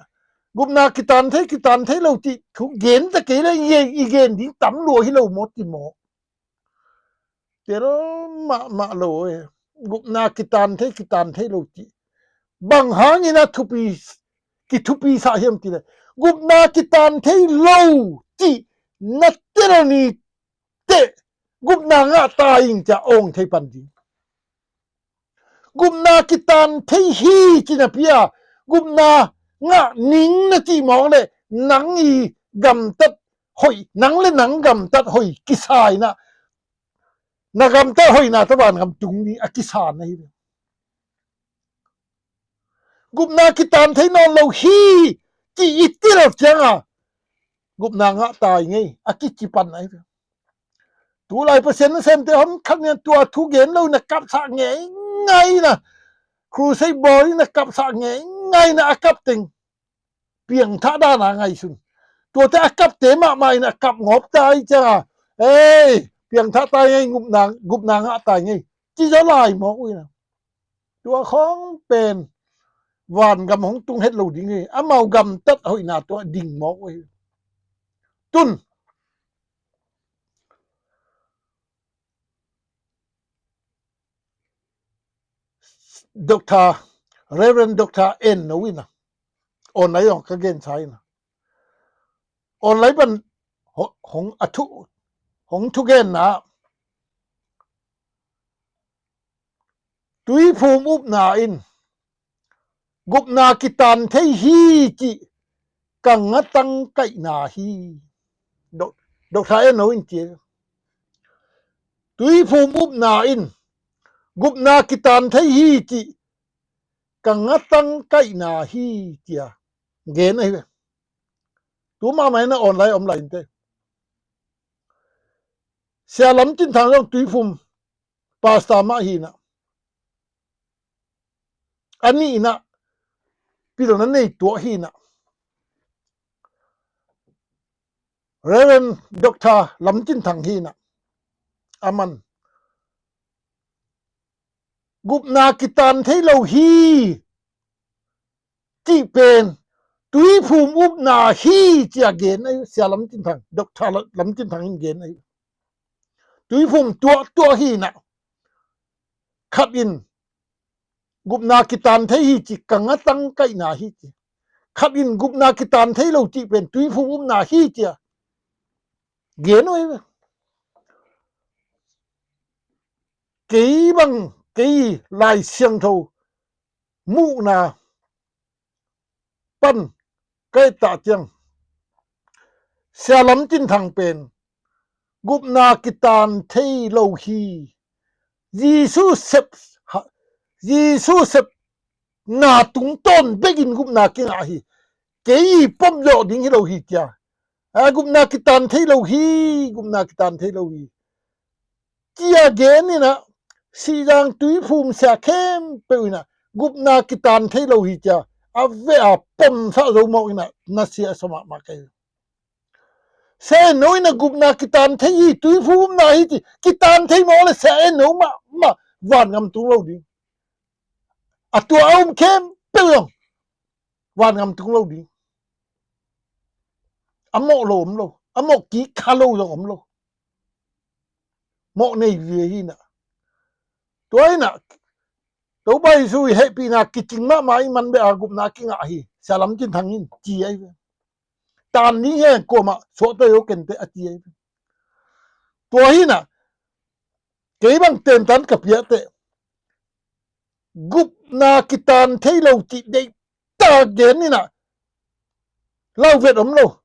gupna kitan thei, kitan thei lo cih thu gen ta kei le i, i gen ding tam lua hi lo maw ti maw? Tel mahmah lo e. Gupna kitan thei, kitan thei lo cih bang hangin a thupi, kithupi sah hiam ti le, gupna kitan thei lo cih na tel ni teh gupna ngah ta ing cia awng thei pan ding. Gupna kitan thei hi ci napi a gupna ngah ning na cih mawk le nang i gamtat hoih, nang le nang gamtat hoih kisa in ah, na gamtat hoihna tawh vangam tung ding a kisa na hi. Gupna kitan thei nawn lo hi ci i tel cianga gupna ngah ta ing ei, a kici pan ahi ve. Tulai Pasian na semte hom khat nian tua thu gen lo na kapsah ngeingai na, crusade bawl in na kapsah ngeingai na, a kap teng piangthah dana ngaisun. Tuate a kapte mahmah in a kap ngawp ta i cianga, ei, piangthah ta ing ei, gupna, gupna ngah ta ing ei, ci zaw lai mawk uh ina. Tua khawng pen vangam hong tung het lo ding hi. Amau gamtat hoihna tua ding mawk uh hi. Tun Doctor, Reverend Doctor En No ina, online ah ka gen sa ina, online pan ho-, hong a thu, hong thugenna, Tuiphum upna in gupna kitan thei hi cih ka ngatang kaihna hi. Dok-, Doctor En No in ci. Tuiphum upna in gupna kitan thei hi cih ka ngatang kaihna hi cia gen ahi ve. Tu mahmah in a online om lai inte. Sia Lam Cin Thang zong Tuiphum pastor mah hi na. A nihna pilna nei tuah hi na. Reverend Doctor Lam Cin Thang hi na. Aman gupna kitan thei lo hi cih pen Tuiphum upna hi cia gen ahi, Sia Lam Cin Thang, Doctor Lam Cin Thang in gen ahi. Tuiphum tuahtuah hi na. Khat in gupna kitan thei hi ci ka ngatang kaihna hi ci. Khat in gupna kitan thei lo cih pen Tuiphum upna hi cia gen uh ahi ve. Kei bang, kei Lai Siangtho muhna pan ka et tah ciang, Sia Lam Cin Thang pen gupna kitan thei lo hi. Jesu sep, ha, Jesu sep na tungtawn bekin gupna kingah hi. Kei i pom zawh ding hi lo hi cia. A, gupna kitan thei lo hi, gupna kitan thei lo hi cia gen in a, Sihzang Tuiphum sia khempeuh in a gupna kitan thei lo hi cia a veh a pomsah zo mawk in a, na sia a sa mahmah kei. Sia En No in a gupna kitan thei hi, Tuiphum upna hi ci kitan thei mawk le Sia En No mahmah vangam tung lo ding. A tua a um khempeuh zong vangam tung lo ding. A mawh lo om lo, a mawh kik kha lo zong om lo. Mawh nei ve hi na. Tua hi na, Topa Jesu i hehpihna kicing mahmah i man beh a gupna kingah hi. Sia Lam Cin Thang in ci ahi ve. Tan ni he kuamah suahta yo kente a ci ahi ve. Tua hi na, kei bang tentan ka piate gupna kitan thei lo cih deih ta gen in a, lauvet om lo.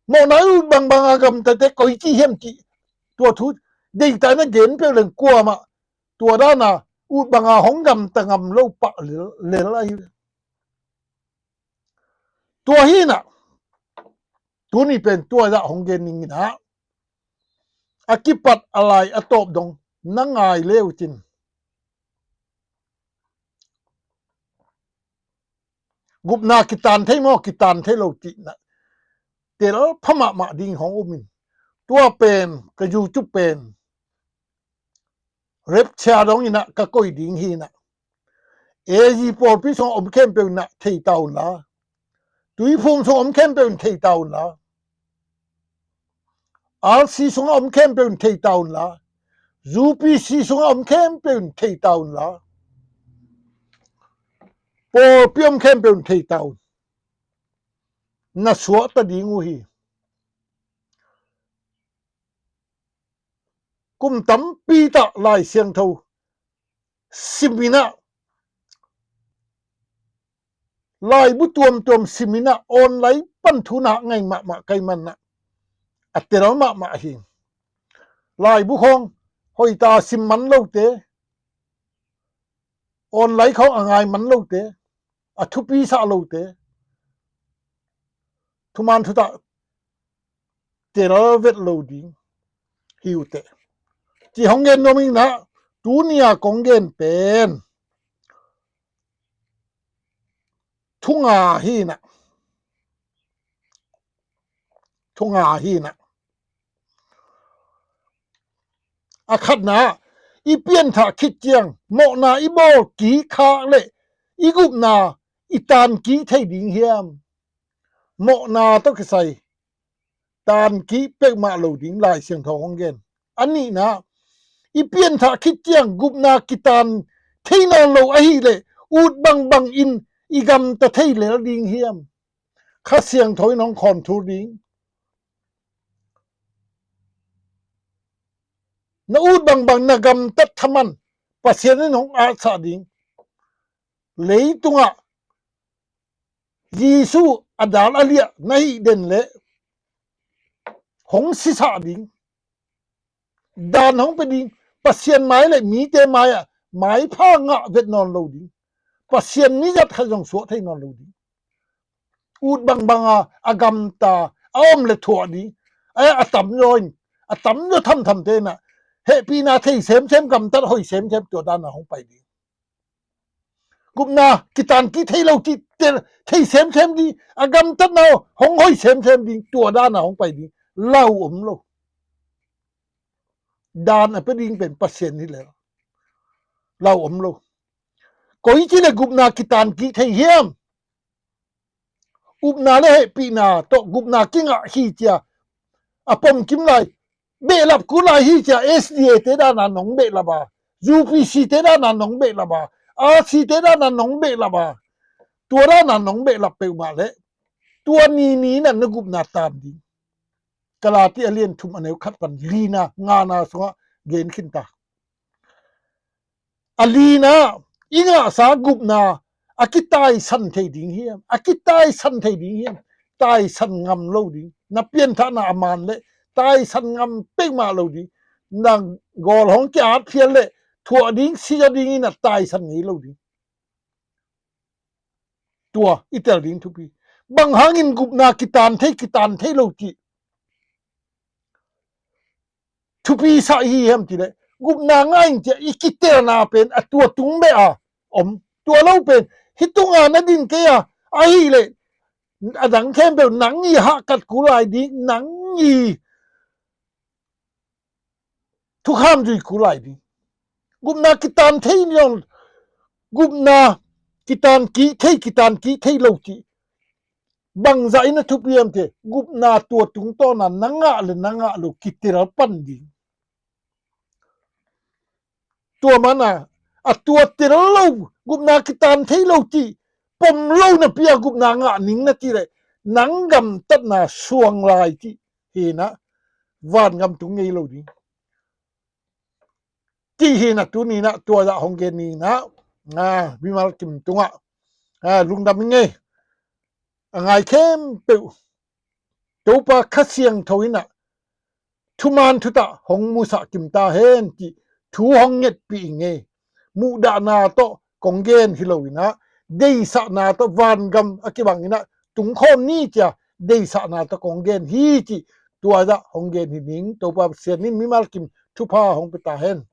Mawhna ut bangbang a gamtate koi ci hiam cih tua thu deihta in a gen peuh leng kuamah tua dana ut banga hong gamta ngam lo pah lel, lel ahi. Tua hi na, tuni pen tua zah hong gen ning in a, a kipat a lai a tawp dong na ngai leu cin. Gupna kitan thei maw, kitan thei lo cih na tel pha mahmah ding hong um in. Tua pen ka YouTube pen rapture dong in ah ka koih ding hi in ah. A G pawlpi sungah om khempeuh in ah thei ta un la, Tuiphum sungah om khempeuh in thei ta un la, R C sungah om khempeuh in thei ta un la, U P C sungah om khempeuh in thei ta un la, pawlpi om khempeuh in thei ta un. Na suah ta ding uh hi. Kum tampi tah Lai Siangtho sim in ah, laibu tuamtuam sim in ah, online pan thu na ngah mahmah ka hih man ah, a tel mahmah hi. Laibu khawng hoih ta sim man lote, online khawng a ngai man lote, a thupi sah lote, thuman thutah tel vet lo ding hi uh teh, ci hong gen nuam ing. Na, tuni a kong gen pen thu nga hi in ah, thu nga hi in ah. A khatna, i pianthah khit ciang mawhna i bawl kik khak leh i gupna i tan kik thei ding hiam? Mawhna tawh kisai tan kik peuhmah lo ding Lai Siangtho hong gen. A nihna, i pianthah khit ciang gupna kitan thei nawn lo ahih leh ut bangbang in i gamta thei lel ding hiam? Kha Siangtho in hong khawnthur ding. Na ut bangbang na gamtat thaman Pasian in hong atsah ding. Leitungah Jesu a dal a liah na hih den leh hong sisah ding. Dan hong pia ding. Pasian mai le mite mai-ah maipha ngah vet nawn lo ding. Pasian mi zat khat zong suah thei nawn lo ding. Ut bangbang a, a gamta a om le thuah ding. A, a tamzaw in, a tamzaw thamthamte in ah hehpihna thei semsem, gamtat hoih semsem, tua dan a hong pai ding. Gupna kitan kik thei lo cih tel thei semsem ding, a gamtatna hong hoih semsem ding, tua dan a hong pai ding. Lau om lo. Dan a pia ding pen Pasian hi lel. Lau om lo. Koici le gupna kitan kik thei hiam? Upna le hehpihna tawh gupna kingah hi cia a pom kim lai, behlap kul lai hi cia, S D A te dana nong behlap a, U P C te dana nong behlap a, R C te dana nong behlap a, tua dana nong behlap peuhmah leh tua ni ni na na gupna tan ding. Galati a lian thum a neu khat pan lina ngana sungah gen khin ta. A lina, i ngahsa gupna a kitaisan thei ding hiam? A kitaisan thei ding hiam? Taisan ngam lo ding. Na pianthahna a man leh taisan ngam peuhmah lo ding. Na gawl hong ki-at phial leh thuah ding, sizaw ding in a taisan ngei lo ding. Tua i tel ding thupi. Bang hangin gupna kitan thei, kitan thei lo cih thupi sa hi hiam cih leh, gupna ngah ing cia i kitelna pen a tua tung beh a om. Tua lo pen hih tunga na din kei a, ahih leh a dang khempeuh nang i hahkat kul lai ding, nang i thukham zui kul lai ding. Gupna kitan thei ni zong, gupna kitan kik thei, kitan kik thei lo cih bangzah in a thupi hiam cih leh, gupna tua tungtawna na ngah le na ngah lo kitel pan ding. Tua mana a tua tel lo, gupna kitan thei lo cih pom lo napi a gupna ngah ning na cih leh, nang gamtatna suang lai cih hi na, vangam tung ngei lo ding. Cih hi na, tuni na tua zah hong gen ni na, a, mimal kim tungah, a, lungdam ing ei. A ngai khempeuh Topa Kha Siangtho in a thuman thutah hong musah kim ta hen cih thu hong ngetpih ing ei. Muhdahna tawh kong gen hi lo in a, deisahna tawh, vangam a kibang in a tungkhawm ni cia deisahna tawh kong gen hi cih tua zah hong gen hi ning. Topa Pasian in mimal kim thupha hong pia ta hen.